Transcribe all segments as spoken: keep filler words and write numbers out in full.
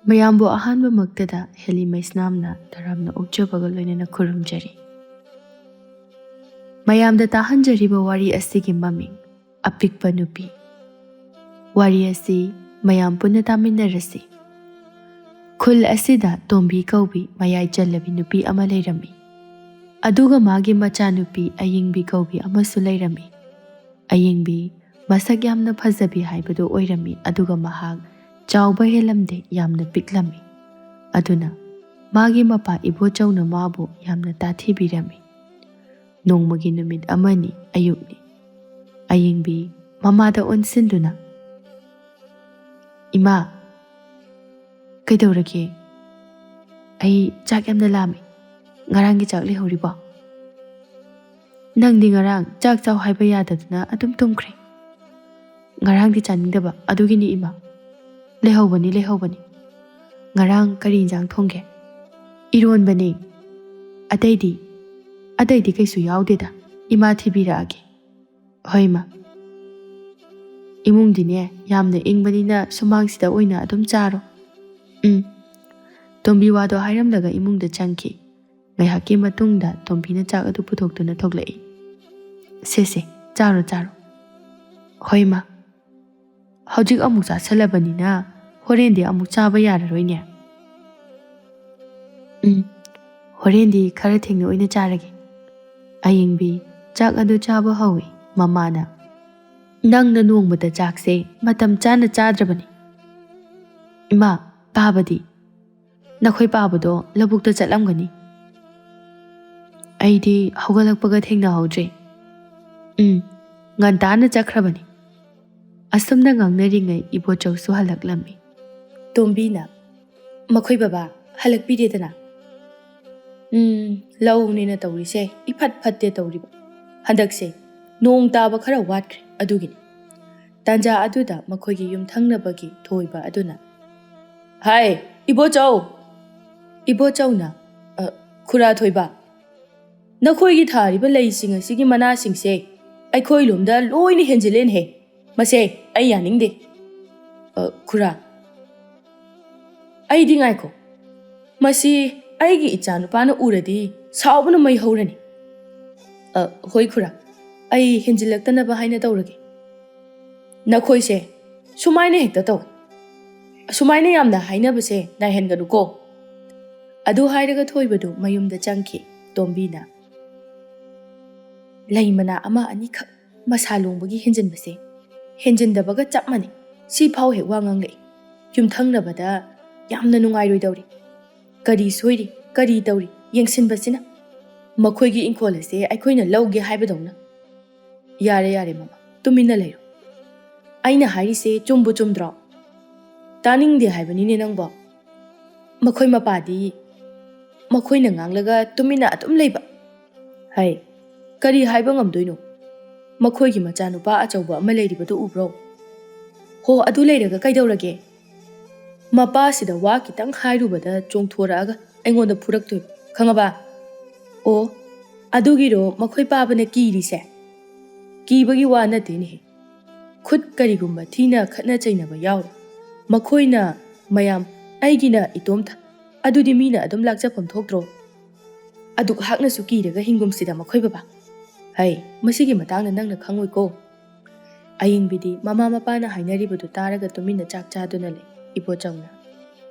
ꯃꯌꯥꯝꯕꯨ ꯑꯍꯥꯟꯕꯃꯛꯇꯗ ꯍꯦꯂꯤ ꯃꯩꯁꯅꯥꯝꯅ ꯇꯔꯥꯝꯅ ꯑꯣꯛꯆꯕꯒ ꯂꯣꯏꯅꯅ ꯈꯨꯔꯨꯝꯖꯔꯤ꯫ ꯃꯌꯥꯝꯗ ꯇꯥꯍꯟꯖꯔꯤꯕ ꯋꯥꯔꯤ ꯑꯁꯤꯒꯤ ꯃꯃꯤꯡ ꯑꯄꯤꯛꯄ ꯅꯨꯄꯤ꯫ ꯋꯥꯔꯤ ꯑꯁꯤ ꯃꯌꯥꯝ ꯄꯨꯟꯅ ꯇꯥꯃꯤꯟꯅꯔꯁꯤ꯫ ꯈꯨꯜ ꯑꯁꯤꯗ ꯇꯣꯝꯕꯤ ꯀꯧꯕꯤ ꯃꯌꯥꯏ ꯆꯜꯂꯕꯤ ꯅꯨꯄꯤ ꯑꯃ ꯂꯩꯔꯝꯃꯤ꯫ ꯑꯗꯨꯒ ꯃꯥꯒꯤ ꯃꯆꯥꯅꯨꯄꯤ ꯑꯌꯤꯡꯕꯤ ꯀꯧꯕꯤ ꯑꯃꯁꯨ ꯂꯩꯔꯝꯃꯤ꯫ ꯑꯌꯤꯡꯕꯤ ꯃꯁꯛ ꯌꯥꯝꯅ ꯐꯖꯕꯤ ꯍꯥꯏꯕꯗꯨ ꯑꯣꯏꯔꯝꯃꯤ, ꯑꯗꯨꯒ ꯃꯍꯥꯛ ꯆꯥꯎꯕ ꯍꯦꯜꯂꯝꯗꯦ, ꯌꯥꯝꯅ ꯄꯤꯛꯂꯝꯃꯤ꯫ ꯑꯗꯨꯅ ꯃꯥꯒꯤ ꯃꯄꯥ ꯏꯕꯣꯆꯧꯅ ꯃꯥꯕꯨ ꯌꯥꯝꯅ ꯇꯥꯊꯤꯕꯤꯔꯝꯃꯤ꯫ ꯅꯣꯡꯃꯒꯤ ꯅꯨꯃꯤꯠ ꯑꯃꯅꯤ, ꯑꯌꯨꯛꯅꯤ꯫ ꯑꯌꯤꯡꯕꯤ ꯃꯃꯥꯗ ꯑꯣꯟꯁꯤꯟꯗꯨꯅ, "ꯏꯃꯥ, ꯀꯩꯗꯧꯔꯒꯦ? ꯑꯩ ꯆꯥꯛ ꯌꯥꯝꯅ ꯂꯥꯝꯃꯤ꯫ ꯉꯔꯥꯡꯒꯤ ꯆꯥꯛ ꯂꯩꯍꯧꯔꯤꯕꯣ? ꯅꯪꯗꯤ ꯉꯔꯥꯡ ꯆꯥꯛ ꯆꯥꯎ ꯍꯥꯏꯕ ꯌꯥꯗꯗꯅ ꯑꯗꯨꯝ ꯇꯨꯝꯈ꯭ꯔꯦ꯫ ꯉꯔꯥꯡꯗꯤ ꯆꯥꯅꯤꯡꯗꯕ, ꯑꯗꯨꯒꯤꯅꯤ ꯏꯃꯥ꯫ ꯂꯩꯍꯧꯕꯅꯤ, ꯂꯩꯍꯧꯕꯅꯤ꯫ ꯉꯔꯥꯡ ꯀꯔꯤ ꯏꯟꯖꯥꯡ ꯊꯣꯡꯒꯦ?" "ꯏꯔꯣꯟꯕꯅꯦ꯫ ꯑꯇꯩꯗꯤ, ꯑꯇꯩꯗꯤ ꯀꯩꯁꯨ ꯌꯥꯎꯗꯦꯗ꯫ ꯏꯃꯥ ꯊꯤꯕꯤꯔꯛꯑꯒꯦ꯫" "ꯍꯣꯏ, ꯏꯃꯥ꯫ ꯏꯃꯨꯡꯗꯤꯅꯦ ꯌꯥꯝꯅ ꯏꯪꯕꯅꯤꯅ ꯁꯨꯃꯥꯡꯁꯤꯗ ꯑꯣꯏꯅ ꯑꯗꯨꯝ ꯆꯥꯔꯣ꯫" "ꯎꯝ꯫" ꯇꯣꯝꯕꯤ ꯋꯥꯗꯣ ꯍꯥꯏꯔꯝꯂꯒ ꯏꯃꯨꯡꯗ ꯆꯪꯈꯤ꯫ ꯉꯥꯏꯍꯥꯛꯀꯤ ꯃꯇꯨꯡꯗ ꯇꯣꯝꯕꯤꯅ ꯆꯥꯛ ꯑꯗꯨ ꯄꯨꯊꯣꯛꯇꯨꯅ ꯊꯣꯛꯂꯛꯏ꯫ "ꯁꯦ, ꯁꯦ, ꯆꯥꯔꯣ, ꯆꯥꯔꯣ꯫" "ꯍꯣꯏ, ꯏꯃꯥ꯫ ꯍꯧꯖꯤꯛ ꯑꯃꯨꯛ ꯆꯥꯁꯜꯂꯕꯅꯤꯅ ꯍꯣꯔꯦꯟꯗꯤ ꯑꯃꯨꯛ ꯆꯥꯕ ꯌꯥꯔꯔꯣꯏꯅꯦ꯫" "ꯎꯝ, ꯍꯣꯔꯦꯟꯗꯤ ꯈꯔ ꯊꯦꯡꯅ ꯑꯣꯏꯅ ꯆꯥꯔꯒꯦ꯫" ꯑꯌꯤꯡꯕꯤ ꯆꯥꯛ ꯑꯗꯨ ꯆꯥꯕ ꯍꯧꯏ꯫ ꯃꯃꯥꯅ, "ꯅꯪꯅ ꯅꯣꯡꯃꯗ ꯆꯥꯛꯁꯦ ꯃꯇꯝ ꯆꯥꯅ ꯆꯥꯗ꯭ꯔꯕꯅꯤ꯫" "ꯏꯃꯥ, ꯄꯥꯕꯗꯤ?" "ꯅꯈꯣꯏ ꯄꯥꯕꯗꯣ ꯂꯧꯕꯨꯛꯇ ꯆꯠꯂꯝꯒꯅꯤ꯫" "ꯑꯩꯗꯤ ꯍꯧꯒꯠꯂꯛꯄꯒ ꯊꯦꯡꯅꯍꯧꯗ꯭ꯔꯦ꯫" "ꯎꯝ, ꯉꯟꯇꯥꯅ ꯆꯠꯈ꯭ꯔꯕꯅꯤ꯫" ꯑꯁꯨꯝꯅ ꯉꯥꯡꯅꯔꯤꯉꯩ ꯏꯕꯣꯆꯧꯁꯨ ꯍꯜꯂꯛꯂꯝꯃꯤ꯫ ꯇꯣꯝꯕꯤꯅ, "ꯃꯈꯣꯏ ꯕꯕꯥ ꯍꯜꯂꯛꯄꯤꯔꯦꯗꯅ?" "ꯎꯝ, ꯂꯧꯅꯦꯅ ꯇꯧꯔꯤꯁꯦ ꯏꯐꯠ ꯐꯠꯇꯦ ꯇꯧꯔꯤꯕ꯫ ꯍꯟꯗꯛꯁꯦ ꯅꯣꯡ ꯇꯥꯕ ꯈꯔ ꯋꯥꯠꯈ꯭ꯔꯦ, ꯑꯗꯨꯒꯤꯅꯤ꯫" ꯇꯥꯟꯖꯥ ꯑꯗꯨꯗ ꯃꯈꯣꯏꯒꯤ ꯌꯨꯝꯊꯪꯅꯕꯒꯤ ꯊꯣꯏꯕ ꯑꯗꯨꯅ, "ꯍꯥꯏ, ꯏꯕꯣꯆꯧ!" ꯏꯕꯣꯆꯧꯅ, "ꯑ, ꯈꯨꯔꯥ ꯊꯣꯏꯕ, ꯅꯈꯣꯏꯒꯤ ꯊꯥꯔꯤꯕ ꯂꯩꯁꯤꯡ ꯑꯁꯤꯒꯤ ꯃꯅꯥꯁꯤꯡꯁꯦ ꯑꯩꯈꯣꯏ ꯂꯣꯝꯗ ꯂꯣꯏꯅ ꯍꯦꯟꯖꯤꯜꯂꯦꯅꯦꯍꯦ꯫ ꯃꯁꯦ ꯑꯩ ꯌꯥꯅꯤꯡꯗꯦ꯫" "ꯑ, ꯈꯨꯔꯥ, "ꯑꯩꯗꯤ ꯉꯥꯏꯈꯣ, ꯃꯁꯤ ꯑꯩꯒꯤ ꯏꯆꯥꯅꯨꯄꯥꯅ ꯎꯔꯗꯤ ꯁꯥꯎꯕꯅ ꯃꯩ ꯍꯧꯔꯅꯤ꯫ ꯑ, ꯍꯣꯏ ꯈꯨꯔꯥ, ꯑꯩ ꯍꯦꯟꯖꯤꯜꯂꯛꯇꯅꯕ ꯍꯥꯏꯅ ꯇꯧꯔꯒꯦ꯫ ꯅꯈꯣꯏꯁꯦ ꯁꯨꯃꯥꯏꯅ ꯍꯦꯛꯇ ꯇꯧ꯫ ꯑꯁꯨꯃꯥꯏꯅ ꯌꯥꯝꯅ ꯍꯥꯏꯅꯕꯁꯦ ꯅꯥꯏꯍꯟꯒꯅꯨꯀꯣ꯫" ꯑꯗꯨ ꯍꯥꯏꯔꯒ ꯊꯣꯏꯕꯗꯨ ꯃꯌꯨꯝꯗ ꯆꯪꯈꯤ꯫ ꯇꯣꯝꯕꯤꯅ, "ꯂꯩ ꯃꯅꯥ ꯑꯃ ꯑꯅꯤꯈꯛ ꯃꯁꯥ ꯂꯣꯡꯕꯒꯤ ꯍꯦꯟꯖꯤꯟꯕꯁꯦ ꯍꯦꯟꯖꯤꯟꯗꯕꯒ ꯆꯞ ꯃꯥꯟꯅꯩ꯫ ꯁꯤꯐꯥꯎ ꯍꯦꯛ ꯋꯥ ꯉꯥꯡꯂꯛꯏ꯫ ꯌꯨꯝꯊꯪꯅꯕꯗ ꯌꯥꯝꯅ ꯅꯨꯡꯉꯥꯏꯔꯣꯏꯗꯧꯔꯤ꯫ ꯀꯔꯤ ꯁꯣꯏꯔꯤ, ꯀꯔꯤ ꯇꯧꯔꯤ ꯌꯦꯡꯁꯤꯟꯕꯁꯤꯅ꯫ ꯃꯈꯣꯏꯒꯤ ꯏꯪꯈꯣꯜ ꯑꯁꯦ ꯑꯩꯈꯣꯏꯅ ꯂꯧꯒꯦ ꯍꯥꯏꯕꯗꯧꯅ꯫" "ꯌꯥꯔꯦ, ꯌꯥꯔꯦ ꯃꯃꯥ, ꯇꯨꯃꯤꯟꯅ ꯂꯩꯔꯣ꯫ ꯑꯩꯅ ꯍꯥꯏꯔꯤꯁꯦ ꯆꯨꯝꯕꯨ ꯆꯨꯝꯗ꯭ꯔꯣ?" "ꯇꯥꯅꯤꯡꯗꯦ ꯍꯥꯏꯕꯅꯤꯅꯦ ꯅꯪꯕꯣ꯫ ꯃꯈꯣꯏ ꯃꯄꯥꯗꯤ ꯃꯈꯣꯏꯅ ꯉꯥꯡꯂꯒ ꯇꯨꯃꯤꯟꯅ ꯑꯗꯨꯝ ꯂꯩꯕ꯫ ꯍꯩ, ꯀꯔꯤ ꯍꯥꯏꯕ ꯉꯝꯗꯣꯏꯅꯣ? ꯃꯈꯣꯏꯒꯤ ꯃꯆꯥꯅꯨꯄꯥ ꯑꯆꯧꯕ ꯑꯃ ꯂꯩꯔꯤꯕꯗꯨ ꯎꯕ꯭ꯔꯣ? ꯍꯣ, ꯑꯗꯨ ꯂꯩꯔꯒ ꯀꯩꯗꯧꯔꯒꯦ? ꯃꯄꯥꯁꯤꯗ ꯋꯥ ꯈꯤꯇꯪ ꯍꯥꯏꯔꯨꯕꯗ ꯆꯣꯡꯊꯣꯔꯛꯑꯒ ꯑꯩꯉꯣꯟꯗ ꯐꯨꯔꯛꯇꯣꯏꯕ, ꯈꯪꯉꯕ?" "ꯑꯣ, ꯑꯗꯨꯒꯤꯔꯣ ꯃꯈꯣꯏ ꯄꯥꯕꯅ ꯀꯤꯔꯤꯁꯦ?" "ꯀꯤꯕꯒꯤ ꯋꯥ ꯅꯠꯇꯦꯅꯦꯍꯦ꯫ ꯈꯨꯠ ꯀꯔꯤꯒꯨꯝꯕ ꯊꯤꯅ ꯈꯠꯅ ꯆꯩꯅꯕ ꯌꯥꯎꯔꯦ꯫ ꯃꯈꯣꯏꯅ ꯃꯌꯥꯝ, ꯑꯩꯒꯤꯅ ꯏꯇꯣꯝꯇ꯫ ꯑꯗꯨꯗꯤ ꯃꯤꯅ ꯑꯗꯨꯝ ꯂꯥꯛꯆꯐꯝ ꯊꯣꯛꯇ꯭ꯔꯣ? ꯑꯗꯨꯛ ꯍꯥꯛꯅꯁꯨ ꯀꯤꯔꯒ ꯍꯤꯡꯒꯨꯝꯁꯤꯗ ꯃꯈꯣꯏ ꯕꯕꯥ꯫" "ꯍꯩ, ꯃꯁꯤꯒꯤ ꯃꯇꯥꯡꯗ ꯅꯪꯅ ꯈꯪꯉꯣꯏꯀꯣ꯫" ꯑꯌꯤꯡꯕꯤꯗꯤ ꯃꯃꯥ ꯃꯄꯥꯅ ꯍꯥꯏꯅꯔꯤꯕꯗꯨ ꯇꯥꯔꯒ ꯇꯨꯃꯤꯟꯅ ꯆꯥꯛ ꯆꯥꯗꯨꯅ ꯂꯩ꯫ ꯏꯕꯣꯆꯧꯅ,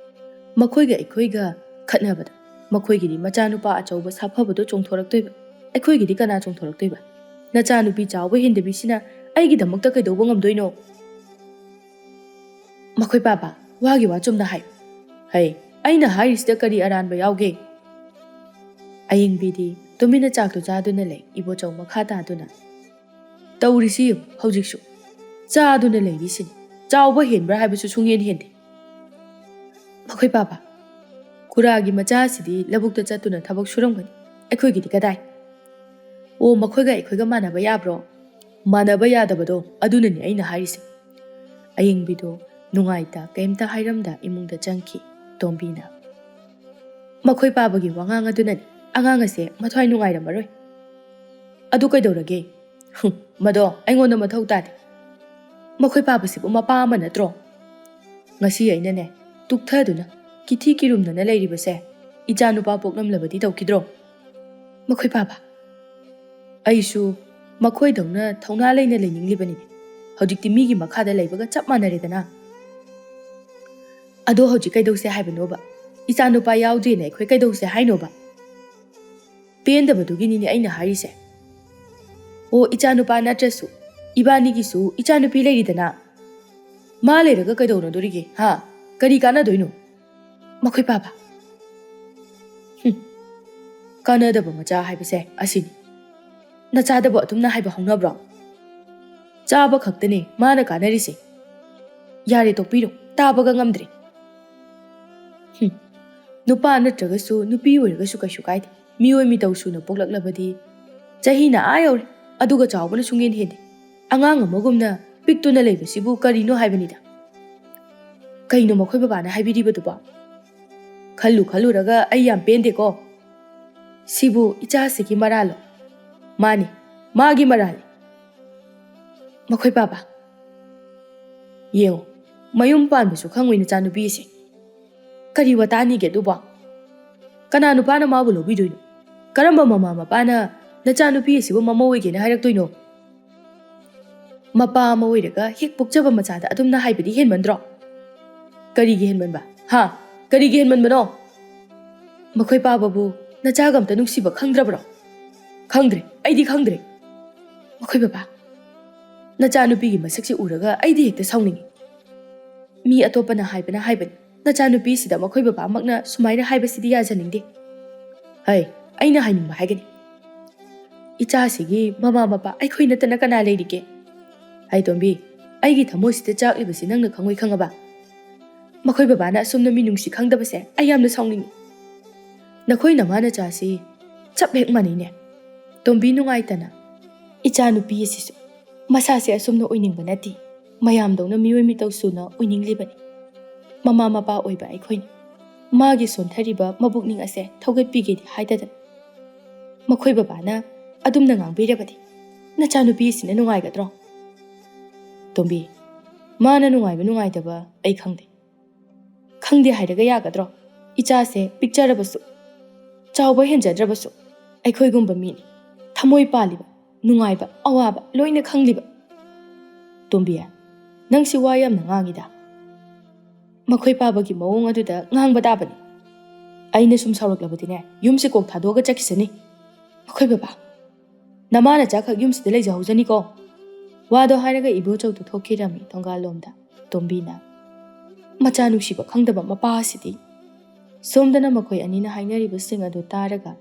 "ꯃꯈꯣꯏꯒ ꯑꯩꯈꯣꯏꯒ ꯈꯠꯅꯕꯗ ꯃꯈꯣꯏꯒꯤꯗꯤ ꯃꯆꯥꯅꯨꯄꯥ ꯑꯆꯧꯕ ꯁꯥꯐꯕꯗꯣ ꯆꯣꯡꯊꯣꯔꯛꯇꯣꯏꯕ, ꯑꯩꯈꯣꯏꯒꯤꯗꯤ ꯀꯅꯥ ꯆꯣꯡꯊꯣꯔꯛꯇꯣꯏꯕ? ꯅꯆꯥꯅꯨꯄꯤ ꯆꯥꯎꯕ ꯍꯦꯟꯗꯕꯤꯁꯤꯅ ꯑꯩꯒꯤꯗꯃꯛꯇ ꯀꯩꯗꯧꯕ ꯉꯝꯗꯣꯏꯅꯣ?" "ꯃꯈꯣꯏ ꯄꯥꯕ, ꯋꯥꯒꯤ ꯋꯥ ꯆꯨꯝꯅ ꯍꯥꯏ꯫" "ꯍꯩ, ꯑꯩꯅ ꯍꯥꯏꯔꯤꯁꯤꯗ ꯀꯔꯤ ꯑꯔꯥꯟꯕ ꯌꯥꯎꯒꯦ?" ꯑꯌꯤꯡꯕꯤꯗꯤ ꯇꯨꯃꯤꯟꯅ ꯆꯥꯛꯇꯨ ꯆꯥꯗꯨꯅ ꯂꯩ꯫ ꯏꯕꯣꯆꯧ ꯃꯈꯥ ꯇꯥꯗꯨꯅ, "ꯇꯧꯔꯤꯁꯤ ꯌꯦꯡꯉꯨ ꯍꯧꯖꯤꯛꯁꯨ꯫ ꯆꯥꯗꯨꯅ ꯂꯩꯔꯤꯁꯤꯅꯤ꯫ ꯆꯥꯎꯕ ꯍꯦꯟꯕ꯭ꯔꯥ ꯍꯥꯏꯕꯁꯨ ꯁꯨꯡꯍꯦꯟ ꯍꯦꯟꯗꯦ꯫" "ꯃꯈꯣꯏ ꯄꯥꯕ, ꯈꯨꯔꯥꯒꯤ ꯃꯆꯥꯁꯤꯗꯤ ꯂꯧꯕꯨꯛꯇ ꯆꯠꯇꯨꯅ ꯊꯕꯛ ꯁꯨꯔꯝꯒꯅꯤ꯫ ꯑꯩꯈꯣꯏꯒꯤꯗꯤ ꯀꯗꯥꯏ?" "ꯑꯣ, ꯃꯈꯣꯏꯒ ꯑꯩꯈꯣꯏꯒ ꯃꯥꯟꯅꯕ ꯌꯥꯕ꯭ꯔꯣ?" "ꯃꯥꯟꯅꯕ ꯌꯥꯗꯕꯗꯣ ꯑꯗꯨꯅꯅꯤ ꯑꯩꯅ ꯍꯥꯏꯔꯤꯁꯦ꯫" ꯑꯌꯤꯡꯕꯤꯗꯣ ꯅꯨꯡꯉꯥꯏꯇ ꯀꯩꯝꯇ ꯍꯥꯏꯔꯝꯗ ꯏꯃꯨꯡꯗ ꯆꯪꯈꯤ꯫ ꯇꯣꯝꯕꯤꯅ, "ꯃꯈꯣꯏ ꯄꯥꯕꯒꯤ ꯋꯥꯉꯥꯡ ꯑꯗꯨꯅꯅꯤ ꯑꯉꯥꯡ ꯑꯁꯦ ꯃꯊ꯭ꯋꯥꯏ ꯅꯨꯡꯉꯥꯏꯔꯝꯃꯔꯣꯏ꯫" "ꯑꯗꯨ ꯀꯩꯗꯧꯔꯒꯦ?" "ꯍꯨꯝ, ꯃꯗꯣ ꯑꯩꯉꯣꯟꯗ ꯃꯊꯧ ꯇꯥꯗꯦ꯫ ꯃꯈꯣꯏ ꯄꯥꯕꯁꯤꯕꯨ ꯃꯄꯥ ꯑꯃ ꯅꯠꯇ꯭ꯔꯣ?" "ꯉꯁꯤ ꯑꯩꯅꯅꯦ ꯇꯨꯛꯊꯗꯨꯅ ꯀꯤꯊꯤ ꯀꯤꯔꯨꯝꯗꯅ ꯂꯩꯔꯤꯕꯁꯦ ꯏꯆꯥ ꯅꯨꯄꯥ ꯄꯣꯛꯂꯝꯂꯕꯗꯤ ꯇꯧꯈꯤꯗ꯭ꯔꯣ? ꯃꯈꯣꯏ ꯄꯥꯕ, ꯑꯩꯁꯨ ꯃꯈꯣꯏꯗꯧꯅ ꯊꯧꯅꯥ ꯂꯩꯅ ꯂꯩꯅꯤꯡꯂꯤꯕꯅꯤꯅꯦ꯫ ꯍꯧꯖꯤꯛꯇꯤ ꯃꯤꯒꯤ ꯃꯈꯥꯗ ꯂꯩꯕꯒ ꯆꯞ ꯃꯥꯟꯅꯔꯦꯗꯅ꯫ ꯑꯗꯣ ꯍꯧꯖꯤꯛ ꯀꯩꯗꯧꯁꯦ ꯍꯥꯏꯕꯅꯣꯕ? ꯏꯆꯥ ꯅꯨꯄꯥ ꯌꯥꯎꯗ꯭ꯔꯦꯅ ꯑꯩꯈꯣꯏ ꯀꯩꯗꯧꯁꯦ ꯍꯥꯏꯅꯣꯕ? ꯄꯦꯟꯗꯕꯗꯨꯒꯤꯅꯤꯅꯦ ꯑꯩꯅ ꯍꯥꯏꯔꯤꯁꯦ꯫ ꯑꯣ, ꯏꯆꯥ ꯅꯨꯄꯥ ꯅꯠꯇ꯭ꯔꯁꯨ ꯏꯕꯥꯅꯤꯒꯤꯁꯨ ꯏꯆꯥ ꯅꯨꯄꯤ ꯂꯩꯔꯤꯗꯅ꯫ ꯃꯥ ꯂꯩꯔꯒ ꯀꯩꯗꯧꯅꯗꯣꯔꯤꯒꯦ? ꯍꯥ? ꯀꯔꯤ ꯀꯥꯟꯅꯗꯣꯏꯅꯣ? ꯃꯈꯣꯏ ꯄꯥꯕ꯫ ꯍꯨꯝ꯫ ꯀꯥꯟꯅꯗꯕ ꯃꯆꯥ ꯍꯥꯏꯕꯁꯦ ꯑꯁꯤꯅꯤ꯫ ꯅꯆꯥꯗꯕꯨ ꯑꯗꯨꯝꯅ ꯍꯥꯏꯕ ꯍꯧꯅꯕ꯭ꯔꯣ? ꯆꯥꯕ ꯈꯛꯇꯅꯦ ꯃꯥꯅ ꯀꯥꯟꯅꯔꯤꯁꯦ꯫ ꯌꯥꯔꯦ, ꯇꯣꯛꯄꯤꯔꯣ, ꯇꯥꯕꯒ ꯉꯝꯗ꯭ꯔꯦ꯫ ꯍꯨꯝ꯫ ꯅꯨꯄꯥ ꯅꯠꯇ꯭ꯔꯒꯁꯨ ꯅꯨꯄꯤ ꯑꯣꯏꯔꯒꯁꯨ ꯀꯩꯁꯨ ꯀꯥꯏꯗꯦ꯫ ꯃꯤꯑꯣꯏ ꯃꯤꯇꯧ ꯁꯨꯅ ꯄꯣꯛꯂꯛꯂꯕꯗꯤ ꯆꯍꯤꯅ ꯑꯥ ꯌꯧꯔꯦ, ꯑꯗꯨꯒ ꯆꯥꯎꯕꯅ ꯁꯨꯡꯍꯦꯟ ꯍꯦꯟꯗꯦ꯫ ꯑꯉꯥꯡ ꯑꯃꯒꯨꯝꯅ ꯄꯤꯛꯇꯨꯅ ꯂꯩꯕꯁꯤꯕꯨ ꯀꯔꯤꯅꯣ ꯍꯥꯏꯕꯅꯤꯗ꯫ ꯀꯩꯅꯣ ꯃꯈꯣꯏ ꯕꯕꯥꯅ ꯍꯥꯏꯕꯤꯔꯤꯕꯗꯨꯕꯣ? ꯈꯜꯂꯨ ꯈꯜꯂꯨꯔꯒ ꯑꯩ ꯌꯥꯝ ꯄꯦꯟꯗꯦꯀꯣ꯫ ꯁꯤꯕꯨ ꯏꯆꯥꯁꯤꯒꯤ ꯃꯔꯥꯜꯂꯣ? ꯃꯥꯅꯤ, ꯃꯥꯒꯤ ꯃꯔꯥꯜꯅꯤ꯫ ꯃꯈꯣꯏ ꯄꯥꯕ, ꯌꯦꯡꯉꯨ, ꯃꯌꯨꯝ ꯄꯥꯟꯕꯁꯨ ꯈꯪꯉꯣꯏ ꯅꯆꯥꯅꯨꯄꯤ ꯑꯁꯤ꯫ ꯀꯔꯤ ꯋꯥꯇꯥꯅꯤꯒꯦ ꯑꯗꯨꯕꯣ? ꯀꯅꯥ ꯅꯨꯄꯥꯅ ꯃꯥꯕꯨ ꯂꯧꯕꯤꯗꯣꯏꯅꯣ? ꯀꯔꯝꯕ ꯃꯃꯥ ꯃꯄꯥꯅ ꯅꯆꯥꯅꯨꯄꯤ ꯑꯁꯤꯕꯨ ꯃꯃꯧ ꯑꯣꯏꯒꯦꯅ ꯍꯥꯏꯔꯛꯇꯣꯏꯅꯣ? ꯃꯄꯥ ꯑꯃ ꯑꯣꯏꯔꯒ ꯍꯦꯛ ꯄꯣꯛꯆꯕ ꯃꯆꯥꯗ ꯑꯗꯨꯝꯅ ꯍꯥꯏꯕꯗꯤ ꯍꯦꯟꯃꯟꯗ꯭ꯔꯣ? ꯀꯔꯤꯒꯤ ꯍꯦꯟꯃꯟꯕ? ꯍꯥ? ꯀꯔꯤꯒꯤ ꯍꯦꯟꯃꯟꯕꯅꯣ? ꯃꯈꯣꯏ ꯄꯥꯕꯕꯨ ꯅꯆꯥꯒ ꯑꯝꯇ ꯅꯨꯡꯁꯤꯕ ꯈꯪꯗ꯭ꯔꯕ꯭ꯔꯣ? ꯈꯪꯗ꯭ꯔꯦ, ꯑꯩꯗꯤ ꯈꯪꯗ꯭ꯔꯦ꯫ ꯃꯈꯣꯏ ꯕꯕꯥ, ꯅꯆꯥꯅꯨꯄꯤꯒꯤ ꯃꯁꯛꯁꯦ ꯎꯔꯒ ꯑꯩꯗꯤ ꯍꯦꯛꯇ ꯁꯥꯎꯅꯤꯡꯉꯤ꯫ ꯃꯤ ꯑꯇꯣꯞꯄꯅ ꯍꯥꯏꯕꯅ ꯍꯥꯏꯕꯅꯤ, ꯅꯆꯥꯅꯨꯄꯤꯁꯤꯗ ꯃꯈꯣꯏ ꯕꯕꯥꯃꯛꯅ ꯁꯨꯃꯥꯏꯅ ꯍꯥꯏꯕꯁꯤꯗꯤ ꯌꯥꯖꯅꯤꯡꯗꯦ꯫ ꯍꯩ, ꯑꯩꯅ ꯍꯥꯏꯅꯤꯡꯕ ꯍꯥꯏꯒꯅꯤ꯫ ꯏꯆꯥꯁꯤꯒꯤ ꯃꯃꯥ ꯃꯄꯥ ꯑꯩꯈꯣꯏ ꯅꯠꯇꯅ ꯀꯅꯥ ꯂꯩꯔꯤꯒꯦ? ꯍꯩ ꯇꯣꯝꯕꯤ, ꯑꯩꯒꯤ ꯊꯃꯣꯏꯁꯤꯗ ꯆꯥꯛꯂꯤꯕꯁꯤ ꯅꯪꯅ ꯈꯪꯉꯣꯏ ꯈꯪꯉꯕ? ꯃꯈꯣꯏ ꯕꯕꯥꯅ ꯑꯁꯨꯝꯅ ꯃꯤ ꯅꯨꯡꯁꯤ ꯈꯪꯗꯕꯁꯦ ꯑꯩ ꯌꯥꯝꯅ ꯁꯥꯎꯅꯤꯡꯉꯤ꯫ ꯅꯈꯣꯏ ꯅꯃꯥ ꯅꯆꯥꯁꯤ ꯆꯞ ꯍꯦꯛ ꯃꯥꯟꯅꯩꯅꯦ꯫ ꯇꯣꯝꯕꯤ ꯅꯨꯡꯉꯥꯏꯇꯅ, ꯏꯆꯥꯅꯨꯄꯤ ꯑꯁꯤꯁꯨ ꯃꯁꯥꯁꯦ ꯑꯁꯨꯝꯅ ꯑꯣꯏꯅꯤꯡꯕ ꯅꯠꯇꯦ, ꯃꯌꯥꯝꯗꯧꯅ ꯃꯤꯑꯣꯏ ꯃꯤꯇꯧ ꯁꯨꯅ ꯑꯣꯏꯅꯤꯡꯂꯤꯕꯅꯤ꯫ ꯃꯃꯥ ꯃꯄꯥ ꯑꯣꯏꯕ ꯑꯩꯈꯣꯏꯅ ꯃꯥꯒꯤ ꯁꯣꯟꯊꯔꯤꯕ ꯃꯕꯨꯛꯅꯤꯡ ꯑꯁꯦ ꯊꯧꯒꯠꯄꯤꯒꯦꯗꯤ ꯍꯥꯏꯗꯗꯅ ꯃꯈꯣꯏ ꯕꯕꯥꯅ ꯑꯗꯨꯝꯅ ꯉꯥꯡꯕꯤꯔꯕꯗꯤ ꯅꯆꯥꯅꯨꯄꯤ ꯑꯁꯤꯅ ꯅꯨꯡꯉꯥꯏꯒꯗ꯭ꯔꯣ? ꯇꯣꯝꯕꯤ, ꯃꯥꯅ ꯅꯨꯡꯉꯥꯏꯕ ꯅꯨꯡꯉꯥꯏꯇꯕ ꯑꯩ ꯈꯪꯗꯦ꯫ ꯈꯪꯗꯦ ꯍꯥꯏꯔꯒ ꯌꯥꯒꯗ꯭ꯔꯣ? ꯏꯆꯥꯁꯦ ꯄꯤꯛꯆꯔꯕꯁꯨ, ꯆꯥꯎꯕ ꯍꯦꯟꯖꯗ꯭ꯔꯕꯁꯨ, ꯑꯩꯈꯣꯏꯒꯨꯝꯕ ꯃꯤꯅꯤ꯫ ꯊꯃꯣꯏ ꯄꯥꯜꯂꯤꯕ, ꯅꯨꯡꯉꯥꯏꯕ, ꯑꯋꯥꯕ ꯂꯣꯏꯅ ꯈꯪꯂꯤꯕ꯫ ꯇꯣꯝꯕꯤ, ꯅꯪꯁꯤ ꯋꯥ ꯌꯥꯝꯅ ꯉꯥꯡꯉꯤꯗ꯫ ꯃꯈꯣꯏ ꯄꯥꯕꯒꯤ ꯃꯑꯣꯡ ꯑꯗꯨꯗ ꯉꯥꯡꯕ ꯇꯥꯕꯅꯤ꯫ ꯑꯩꯅ ꯁꯨꯝ ꯁꯥꯎꯔꯛꯂꯕꯗꯤꯅꯦ, ꯌꯨꯝꯁꯦ ꯀꯣꯛ ꯊꯥꯗꯣꯛꯑꯒ ꯆꯠꯈꯤꯁꯅꯤ꯫ ꯑꯩꯈꯣꯏ ꯕꯕꯥ, ꯅꯃꯥ ꯅꯆꯥꯈꯛ ꯌꯨꯝꯁꯤꯗ ꯂꯩꯖꯍꯧꯖꯅꯤꯀꯣ꯫ ꯋꯥꯗꯣ ꯍꯥꯏꯔꯒ ꯏꯕꯣꯆꯧꯗꯨ ꯊꯣꯛꯈꯤꯔꯝꯃꯤ ꯊꯣꯡꯒꯥꯜꯂꯣꯝꯗ꯫ ꯇꯣꯝꯕꯤꯅ, "ꯃꯆꯥ ꯅꯨꯡꯁꯤꯕ ꯈꯪꯗꯕ ꯃꯄꯥ ꯑꯁꯤꯗꯤ"꯫ ꯁꯣꯝꯗꯅ ꯃꯈꯣꯏ ꯑꯅꯤꯅ ꯍꯥꯏꯅꯔꯤꯕꯁꯤꯡ ꯑꯗꯨ ꯇꯥꯔꯒ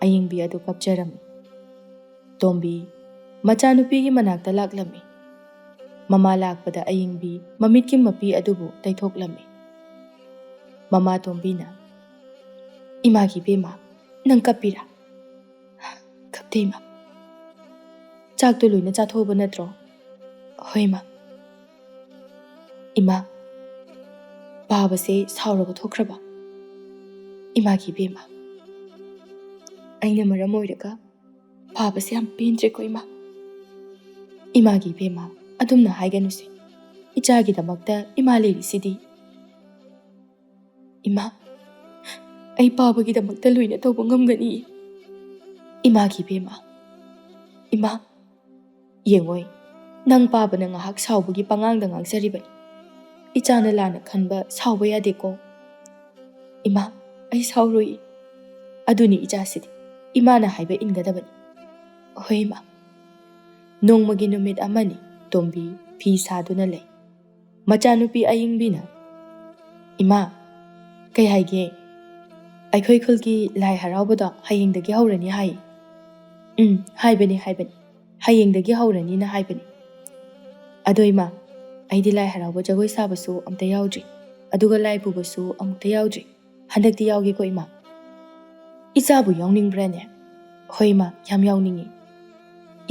ꯑꯌꯤꯡꯕꯤ ꯑꯗꯨ ꯀꯞꯆꯔꯝꯃꯤ꯫ ꯇꯣꯝꯕꯤ ꯃꯆꯥꯅꯨꯄꯤꯒꯤ ꯃꯅꯥꯛꯇ ꯂꯥꯛꯂꯝꯃꯤ꯫ ꯃꯃꯥ ꯂꯥꯛꯄꯗ ꯑꯌꯤꯡꯕꯤ ꯃꯃꯤꯠꯀꯤ ꯃꯄꯤ ꯑꯗꯨꯕꯨ ꯇꯩꯊꯣꯛꯂꯝꯃꯤ꯫ ꯃꯃꯥ ꯇꯣꯝꯕꯤꯅ, "ꯏꯃꯥꯒꯤ ꯏꯕꯦꯝꯃ, ꯅꯪ ꯀꯞꯄꯤꯔꯥ?" "ꯀꯞꯇꯦ, ꯏꯃꯥ꯫ ꯆꯥꯛꯇꯣ ꯂꯣꯏꯅ ꯆꯥꯊꯣꯛꯑꯕ ꯅꯠꯇ꯭ꯔꯣ?" "ꯍꯣꯏ, ꯏꯃꯥ꯫" "ꯏꯃꯥ, ꯄꯥꯕꯁꯦ ꯁꯥꯎꯔꯒ ꯊꯣꯛꯈ꯭ꯔꯕ?" "ꯏꯃꯥꯒꯤ ꯏꯕꯦꯝꯃ, ꯑꯩꯅ ꯃꯔꯝ ꯑꯣꯏꯔꯒ ꯄꯥꯕꯁꯦ ꯌꯥꯝ ꯄꯦꯟꯗ꯭ꯔꯦꯀꯣ, ꯏꯃꯥ꯫ ꯏꯃꯥꯒꯤ ꯏꯕꯦꯝꯃ, ꯑꯗꯨꯝꯅ ꯍꯥꯏꯒꯅꯨꯁꯦ꯫ ꯏꯆꯥꯒꯤꯗꯃꯛꯇ ꯏꯃꯥ ꯂꯩꯔꯤꯁꯤꯗꯤ꯫" "ꯏꯃꯥ, ꯑꯩ ꯄꯥꯕꯒꯤꯗꯃꯛꯇ ꯂꯣꯏꯅ ꯇꯧꯕ ꯉꯝꯒꯅꯤ꯫ ꯏꯃꯥꯒꯤ ꯏꯕꯦꯝꯃ, ꯏꯃꯥ, ꯌꯦꯡꯉꯣꯏ, ꯅꯪ ꯄꯥꯕꯅ ꯉꯥꯏꯍꯥꯛ ꯁꯥꯎꯕꯒꯤ ꯄꯉꯥꯡꯗ ꯉꯥꯡꯖꯔꯤꯕꯅꯤ꯫ ꯏꯆꯥꯅ ꯂꯥꯟꯅ ꯈꯟꯕ ꯁꯥꯎꯕ ꯌꯥꯗꯦꯀꯣ꯫ ꯏꯃꯥ, ꯑꯩ ꯁꯥꯎꯔꯣꯏ꯫ ꯑꯗꯨꯅꯤ ꯏꯆꯥꯁꯤꯗꯤ, ꯏꯃꯥꯅ ꯍꯥꯏꯕ ꯏꯟꯒꯗꯕꯅꯤ꯫ ꯍꯣꯏ, ꯏꯃꯥ꯫" ꯅꯣꯡꯃꯒꯤ ꯅꯨꯃꯤꯠ ꯑꯃꯅꯤ꯫ ꯇꯣꯝꯕꯤ ꯐꯤ ꯁꯥꯗꯨꯅ ꯂꯩ꯫ ꯃꯆꯥꯅꯨꯄꯤ ꯑꯌꯤꯡꯕꯤꯅ, "ꯏꯃꯥ, ꯀꯩ ꯍꯥꯏꯒꯦ? ꯑꯩꯈꯣꯏ ꯈꯨꯜꯒꯤ ꯂꯥꯏ ꯍꯔꯥꯎꯕꯗꯣ ꯍꯌꯦꯡꯗꯒꯤ ꯍꯧꯔꯅꯤ ꯍꯥꯏ꯫" "ꯎꯝ, ꯍꯥꯏꯕꯅꯤ, ꯍꯥꯏꯕꯅꯤ꯫ ꯍꯌꯦꯡꯗꯒꯤ ꯍꯧꯔꯅꯤꯅ ꯍꯥꯏꯕꯅꯤ꯫ ꯑꯗꯣ ꯏꯃꯥ, ꯑꯩꯗꯤ ꯂꯥꯏ ꯍꯔꯥꯎꯕ ꯖꯒꯣꯏ ꯁꯥꯕꯁꯨ ꯑꯝꯇ ꯌꯥꯎꯗ꯭ꯔꯤ, ꯑꯗꯨꯒ ꯂꯥꯏ ꯄꯨꯕꯁꯨ ꯑꯃꯨꯛꯇ ꯌꯥꯎꯗ꯭ꯔꯤ꯫ ꯍꯟꯗꯛꯇꯤ ꯌꯥꯎꯒꯦꯀꯣ, ꯏꯃꯥ꯫" "ꯏꯆꯥꯕꯨ ꯌꯥꯎꯅꯤꯡꯕ꯭ꯔꯥꯅꯦ?" "ꯍꯣꯏ, ꯏꯃꯥ, ꯌꯥꯝ ꯌꯥꯎꯅꯤꯡꯉꯤ꯫